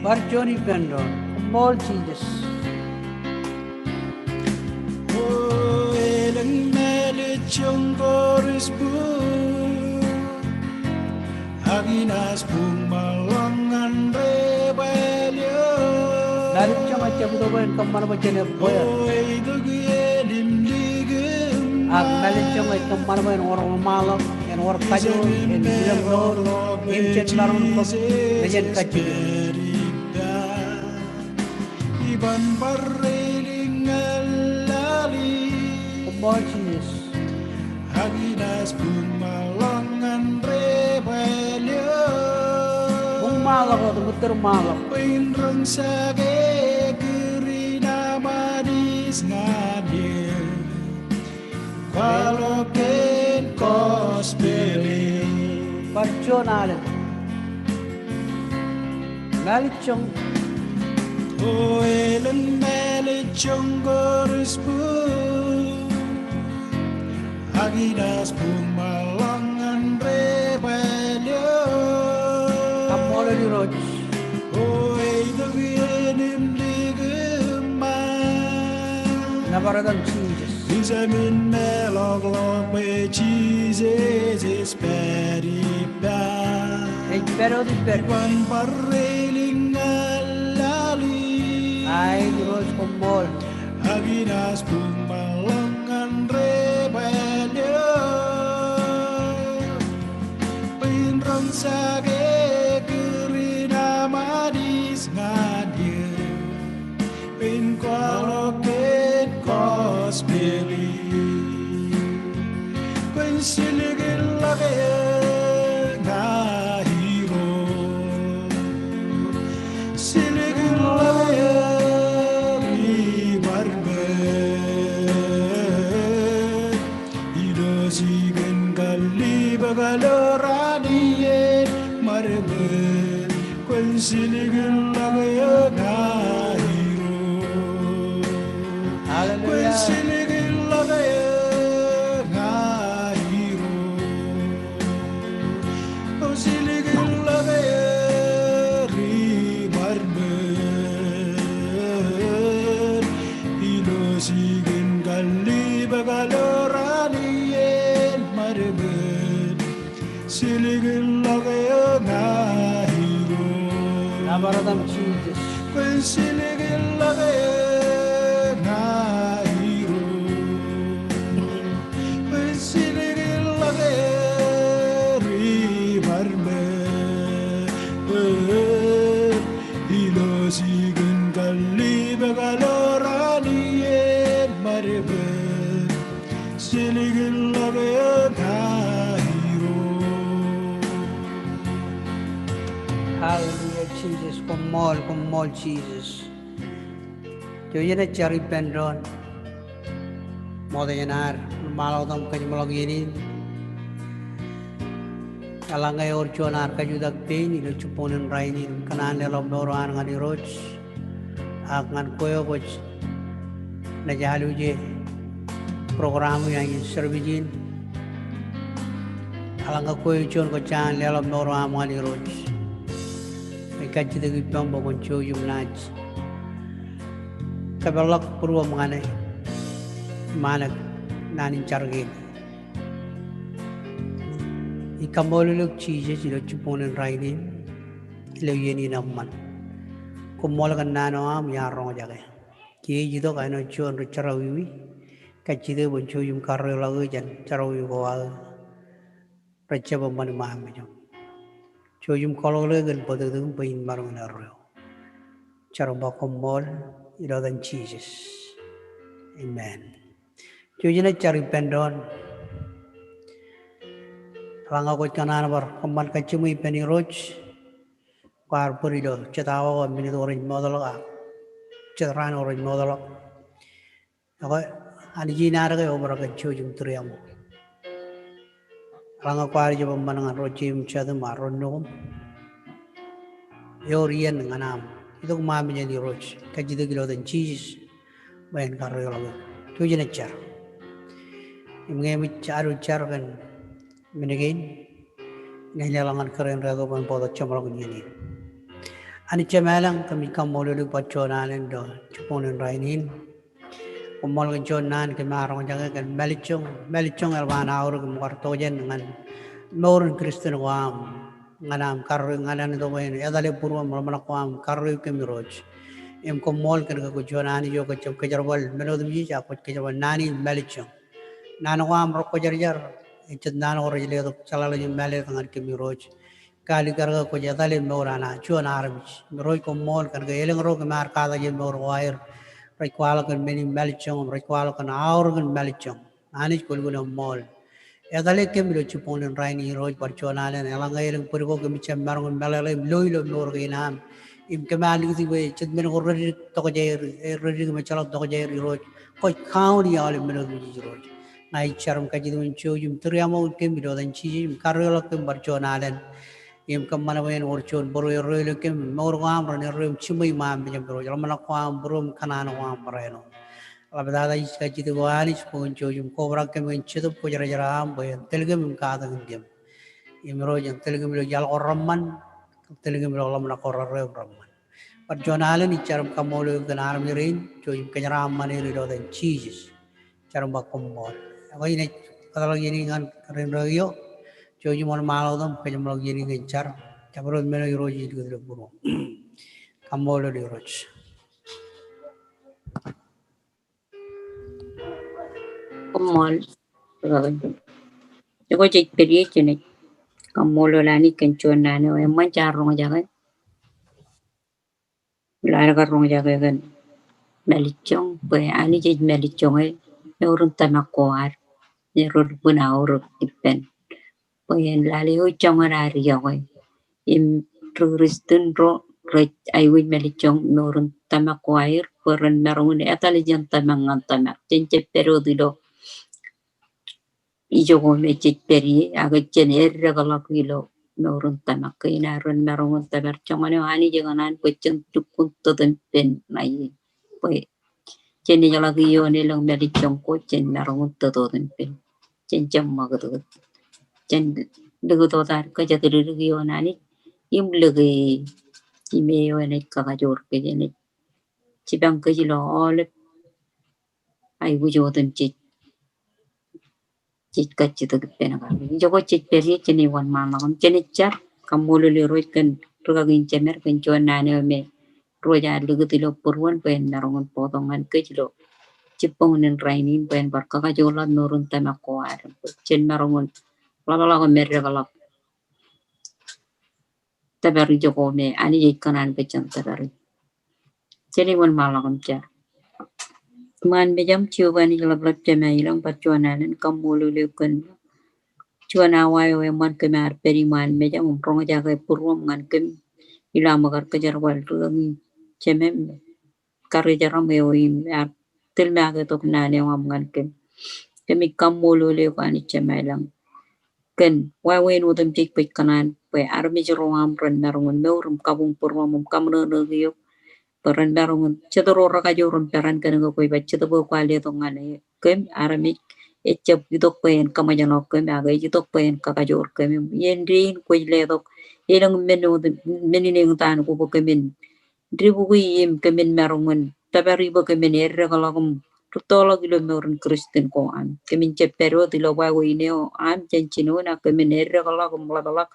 Bar juon ippān doon. Koṃṃool Jisōs. O elōñ mālejjoñ ko rej bōk. Ak inaaj buñṃaḷọk ñan debwāāl eo. Mālejjoñ ej jab itok bwe en kōṃṃan bwe jen ebbeer. O eitok iien im likūt ṃaan. Ak mālejjoñ ej kōṃṃan bwe en wōr ṃaanḷọk, en wōr kajoor, en itok mour, im jen maroñ in bōk, jen kajjitōk. Iban barreilik ñan laḷ in. Koṃṃool Jisōs. Ak inaaj buñṃaḷọk ñan debwāāl eo. Buñṃaḷọk wōt, ṃwittōr ṃaḷọk. Bwe in roñjake kūr in aṃ Anij ñan eō. Kwaḷọk kōn gospel in. Bar juon alen. Mālejjoñ. O elōñ mālejjoñ ko rej bōk. Ak inaaj buñṃaḷọk ñan debwāāl eo. Kaṃṃoolol Irooj. O Bar etan Jisōs. Ij men meḷọkḷọk bwe Jisōs ej pād ippa. Ej pād wōt ippād. Iban barreiḷọk ñan laḷ in. Aet, Irooj, koṃṃool. Ak inaaj buñbōḷọk ñan ri-bwāāl eo. Bwe in roñjake kūr in aṃ Anij ñan eō. Bwe in kwaḷọk kōn gospel in. Kwōn silkinḷọk eō ña Irooj. Silkinḷọk eō ri-barbed. Ilo jikin kallib eo ilo raan in ṃadbōd. Kwōn silkinḷọk eō ña Irooj. Hallelujah. Kwōn silkinḷọk eō ña Irooj. O silkinḷọk eō ri-barbed. Ilo jikin kallib eo ilo raan in ṃadbōd. Silkinḷọk eō ña Irooj. Nōbar etan Jisōs. Kwōn silkinḷọk eō ña Irooj. Kwōn silkinḷọk eō ri-barbed. Ilo jikin kallib eo ilo raan in ṃadbōd. Silkinḷọk eō ña Irooj. Hallelujah, Jisōs. Koṃṃool, koṃṃool, Jisōs. Jouj im jar ippān doon. Ṃokta jān ad ṃaḷọk tok im kōjeṃḷọk iien in. Eḷaññe ewōr juon ear kajutak pein ilo jibboñōn rainin, kōṇaan leḷọk mour eo an ñan Irooj. Ak ñan kwe eo kwōj naaj aluje program in, service in. Eḷaññe kwe eo juon kwōj jañin leḷọk mour eo aṃ ñan Irooj, ij kajjitōk ippaṃ bwe kwōn jouj im naaj kōpeḷḷọk būruōṃ ñan e im anōk naan in jar kein. Ij kaṃṃoolol eok Jisōs ilo jibboñōn rainin, ilo iien in eṃṃan. Koṃṃool kōn naan eo aṃ iar roñjake. Kiiō ij itok āinwōt juon ri jerọwiwi, kajjitōk bwe kwōn jouj im karreoḷọk eō jān jerọwiwi ko aō rej jab eṃṃan iṃaan mejaṃ. Jouj im kwaḷọk eō kōn bōtōktōkin bwe in maroñ in erreo. Jar im ba koṃṃool ilo etan Jisōs. Amen. Jouj im jar ippān doon. Eḷaññe kwōj kōṇaan bar kōṃṃan kajjiṃwe ippān Irooj, kwaar bōd ilo jet awa ko, minit ko rej mootḷọk ak jet raan ko rej mootḷọk. Ekwe, Anij in ad ke eobrak kōn jouj im tūriaṃo. Eḷaññe kwaar jab eṃṃan ñan ro jeim im jatūṃ ak ro nukūṃ, ewōr iien ñan aṃ itok iṃaan mejaṃ Irooj. Kajjitōk ilo etan Jisōs bwe en karreoḷọk eō. Jouj im jar. Im ñe eṃōj ad jar kōn men kein, inaaj leḷọk ñan kōrā in reko bwe en bōktok jeṃḷọkin iien in. Anij Jemem ilañ, kōmij kaṃṃoolol eok bar juon alen ilo jibboñōn rainin. Koṃṃool kōn juon naan kōm ar roñjake kōn mālejjoñ. Mālejjoñ eḷap an aorōk im kar tokjān ñan mour in Christian ko aṃ. Ñan aṃ karreoik ñan āinwōt bwe en etale būruōṃ, ḷōmṇak ko aṃ, karreoik kōm Irooj. Im koṃṃool kōn ke kwōj juon Anij eo kwōj jab kōjerbal men otemjej, ak kwōj kōjerbal naan in mālejjoñ. Naan ko aṃ rekwōjarjar, ej jet naan ko rej letok jeḷāḷọkjeṇ im mālōtlōt ñan kōm Irooj. Kaalikkar ke kwōj etale mour an juon armej. Im Irooj koṃṃool kōn ke elōñ ro kōm ar katak jān mour ko aer, rej kwaḷọk kōn men in mālejjoñ, rej kwaḷọk kōn aorōk in mālejjoñ. Anij kwōlukkuun eṃṃool. Etale kōm ilo jibboñōn rainin Irooj bar juon alen, eḷaññe elōñ bōd ko kōmij jab maroñ in meḷeḷe im lo ilo mour kein am. Im kōm ar likūt bwe jet men ko reddik tokjāer, eh, reddik im ejjeḷọk tokjāer Irooj, kwōj kauni aolep men otemjej Irooj. Ña ij jar im kajjitōk bwe kwōn jouj im tūriaṃo kōm ilo etan Jisōs im karreoḷọk kōm bar juon alen. Im kōṃṃan bwe en wōr juon būruō erreo ilo kōm, mour ko aṃ ren erreo im jiṃwe iṃaan mejaṃ Irooj. Ḷōmṇak ko aṃ, būruōṃ, kōṇaan ko aṃ barāinwōt. Ḷaptata ij kajjitōk O Anij bwe kwōn jouj im kobrak kōm kōn Jetōb Kwōjarjar eo aṃ bwe en tōl kōm im katakin kōm. Im Irooj en tōl kōm ilo iaḷ ko reṃṃan, tōl kōm ilo ḷōmṇak ko rerreo im reṃṃan. Bar juon alen ij jar im kaṃṃoolol eok kōn armej rein, jouj im kōjeraaṃṃan er ilo etan Jisōs. Jar im ba koṃṃool. Ekwe inaaj kōtḷọk iien in ñan ri-redio, jouj im wōnṃaanḷọk im kōjeṃḷọk iien in ñan jar. Jabdewōt men eo Irooj ej likūt ilo būruōṃ. Kaṃṃoolol Irooj. Koṃṃool. Ekwe jej pād ie, jenaaj kaṃṃoolol Anij kōn juon naan eo eṃṃan jaar roñjake. Ilo ad kar roñjake kōn mālejjoñ, bwe Anij ej mālejjoñe mour in tōmak ko ad, ej ri-lukkuun aorōk ippān. Bwe en lale eo joñan ad yokwe. Im ri-Kristian ro rej aikuj mālejjoñ mour in tōmak ko aer, bwe ren maroñ in etal jān tōmak ñan tōmak. Jen jab pād wōt ilo ijoko me jej pād ie, ak jen eddekḷọk ilo mour in tōmak. Kein ad ren maroñ in tōpar joñan eo Anij ekōṇaan bwe jen lukkuun tōt im pen ṇa ie. Bwe jen ejjeḷọk ioon elōñ mālejjoñ ko, jen maroñ in tōt wōt im pen. Jen jab ṃakūtkūt. Jen likūt wōt ad kōjatdikdik ioon Anij im lōke e. Im eo enaaj kakajoor kōj, enaaj jipañ kōj ilo aolep aikuj otemjej jej kajjitōk ippān kake. Ijoko jej pād ie, jenaaj wōnṃaanḷọk im jenaaj jar. Kaṃṃoolol Irooj kōn rūkaki in jemed kōn juon naan eo me Irooj ear likūt ilo būruon bwe en maroñ in bōktok ñan kōj ilo jibboñin rainin bwe en bar kakajoorḷọk mour in tōmak ko ad. Jen maroñ in ḷapḷọk im eddekḷọk tōpar ijoko me Anij ej kōṇaan bwe jen tōpar ie. Jenaaj wōnṃaanḷọk im jar. Iṃaan mejaṃ Jeova Anij ḷapḷap, Jema ilañ, bar juon alen kaṃṃoolol eok kōn juon awa eo eṃṃan kōm ar pād iṃaan mejaṃ im roñjake būruōṃ ñan kōm ilo aṃ kar kōjerbal rūkaki in jemem, karijeram eo im ear tilmake tok naan eo aṃ ñan kōm. Kōmij kaṃṃoolol eok Anij Jema ilañ kōn wāween otemjej bwe ej kōṇaan bwe armej ro aṃ ren maroñ in mour im kabuñ būruōṃ im kaṃōṇōṇōik eok bwe ren maroñ in jet ro rekajoor im peran kōnke kwōj ba Jetōb eo kwaar letok ñan kōm armej ejjab itok bwe en kōṃōjṇọ kōm, ak ej itok bwe en kakajoor kōm. Im iien dein kwōj letok elōñ men otem, men in eñtaan ko bwe kōmin dibukwi im kōmin maroñ in tōpar bwe kōmin eddekḷọk im rūttoḷọk ilo mour in Kristian ko am. Kōmin jab pād wōt ilo wāween eo am jān jinoin ak kōmin eddekḷọk im ḷapḷọk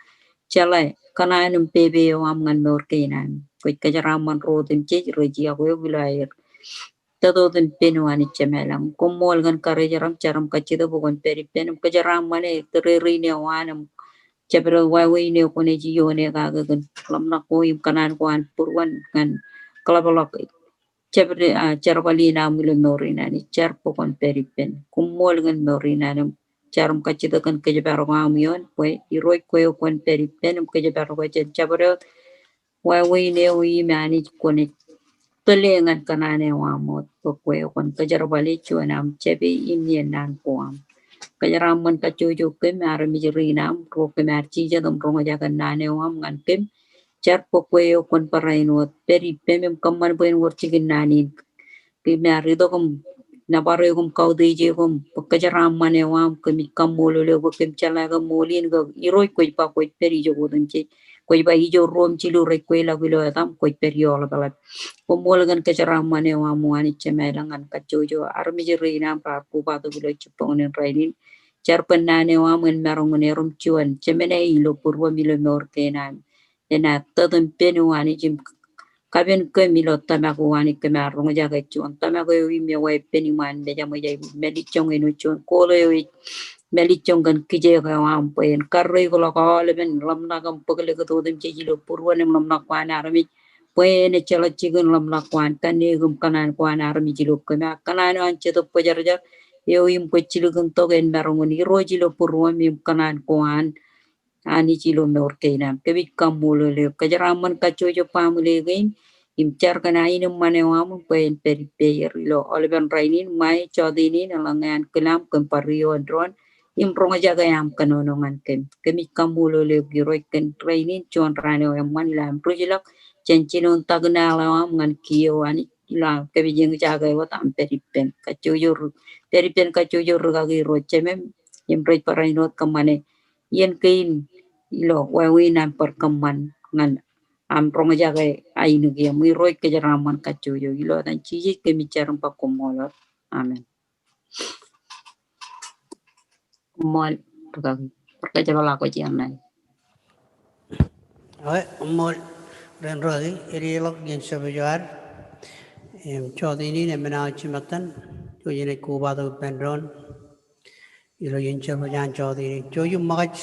jeḷā kōṇaan im pepe eo aṃ ñan mour kein am. Kwōj kōjeraaṃṃan ro otemjej rej yokwe eok ilo aer tōt wōt im pen O Anij Jema ilañ. Koṃṃool kōn karijeram, jar im kajjitōk bwe kwōn pād ippān im kōjeraaṃṃane tōrerein eo an im jabdewōt wāween eo kwōnaaj ioone kake kōn ḷōmṇak ko im kōṇaan ko an būruon ñan kōḷapḷọk jabdewōt, ah, jerbal in am ilo mour in an. Ij jar bwe kwōn pād ippān. Koṃṃool kōn mour in an im jar im kajjitōk kōn kōjparok eo aṃ ioon bwe Irooj kwe eo kwōn pād ippān im kōjparok jān jabdewōt wāween eo im Anij kwōnaaj tōle ñan kōṇaan eo aṃ wōt bwe kwe eo kwōn kōjerbale juon aṃ jab im iien naan ko aṃ. Kōjeraaṃṃan kajjojo kōm armej rein aṃ ro kōm ar jijet im roñjake naan eo aṃ ñan kōm. Jar bwe kwe eo kwōn barāinwōt pād ippem im kōṃṃan bwe en wōr jikin naan in. Kōm ar itok im nōbar eok im kautiej eok im bwe kōjeraaṃṃan eo aṃ. Kōmij kaṃṃoolol eok bwe kōm jeḷā ke ṃool in ke Irooj kwōj ba kwōj pād ijoko otemjej. Kwōj ba ijo ruo im jilu rej kweilọk ilo etaṃ kwōj pād ioḷapḷap. Koṃṃool kōn kōjeraaṃṃan eo aṃ O Anij Jema ilañ ñan kajjojo armej rein aṃ raar kobatok ilo jibboñin rainin. Jar bwe naan eo aṃ en maroñ in erom juon jemān ilo būruōm ilo mour kein am. Enaaj tōt im pen O Anij im kapen kōm ilo tōmak O Anij kōm ar roñjake juon tōmak eo im eo epen iṃaan mejaṃ ej aikuj mālejjoñ āinwōt juon kooḷ eo ej mālejjoñ kōn kijeek eo aṃ bwe en karreoikḷọk aolepen ḷōmṇak im bōklōkōt otemjej ilo būruon im ḷōmṇak ko an armej bwe en ejjeḷọk jikin ḷōmṇak ko an kanniōk im kōṇaan ko an armej ilo kōm. Ak kōṇaan eo an Jetōb Kwōjarjar eo im kwōj jilkintok en maroñ in irooj ilo būruōm im kōṇaan ko an Anij ilo mour kein am. Kōmij kaṃṃoolol eok. Kōjeraaṃṃan kajjojo baaṃle kein im jar kōn aenōṃṃan eo aṃ bwe en pād ippāer ilo aolepen rainin, ṃae, jọteen in, eḷaññe ankilaan kōm bar ioon doon im roñjake aṃ kōnono ñan kōm. Kōmij kaṃṃoolol eok Irooj kōn rainin juon raan eo eṃṃan ilo am ruj ḷọk jān jinoin takinaḷ eo aṃ ñan kiiō Anij ilo kōmij eñjake wōt am pād ippān. Kajjojo ri-, pād ippān kajjojo rūkaki ro jemem im rej barāinwōt kōṃṃane iien kein ilo wāween an bar kōṃṃan ñan aṃ roñjake ainikien. Im Irooj, kōjeraaṃṃan kajjojo ilo etan Jisōs kōmij jar im ba koṃṃool wōt. Amen. Koṃṃool, rūkaki. Bar kōjepḷaak wōj iaan ṇae. Eo, koṃṃool ren rūkaki, eḷḷọk iien shepherd ad. Im jota in eṃṃan aō jimettan, jouj im ej kobatok ippān doon ilo iien shepherd an jota in. Jouj im ṃōkaj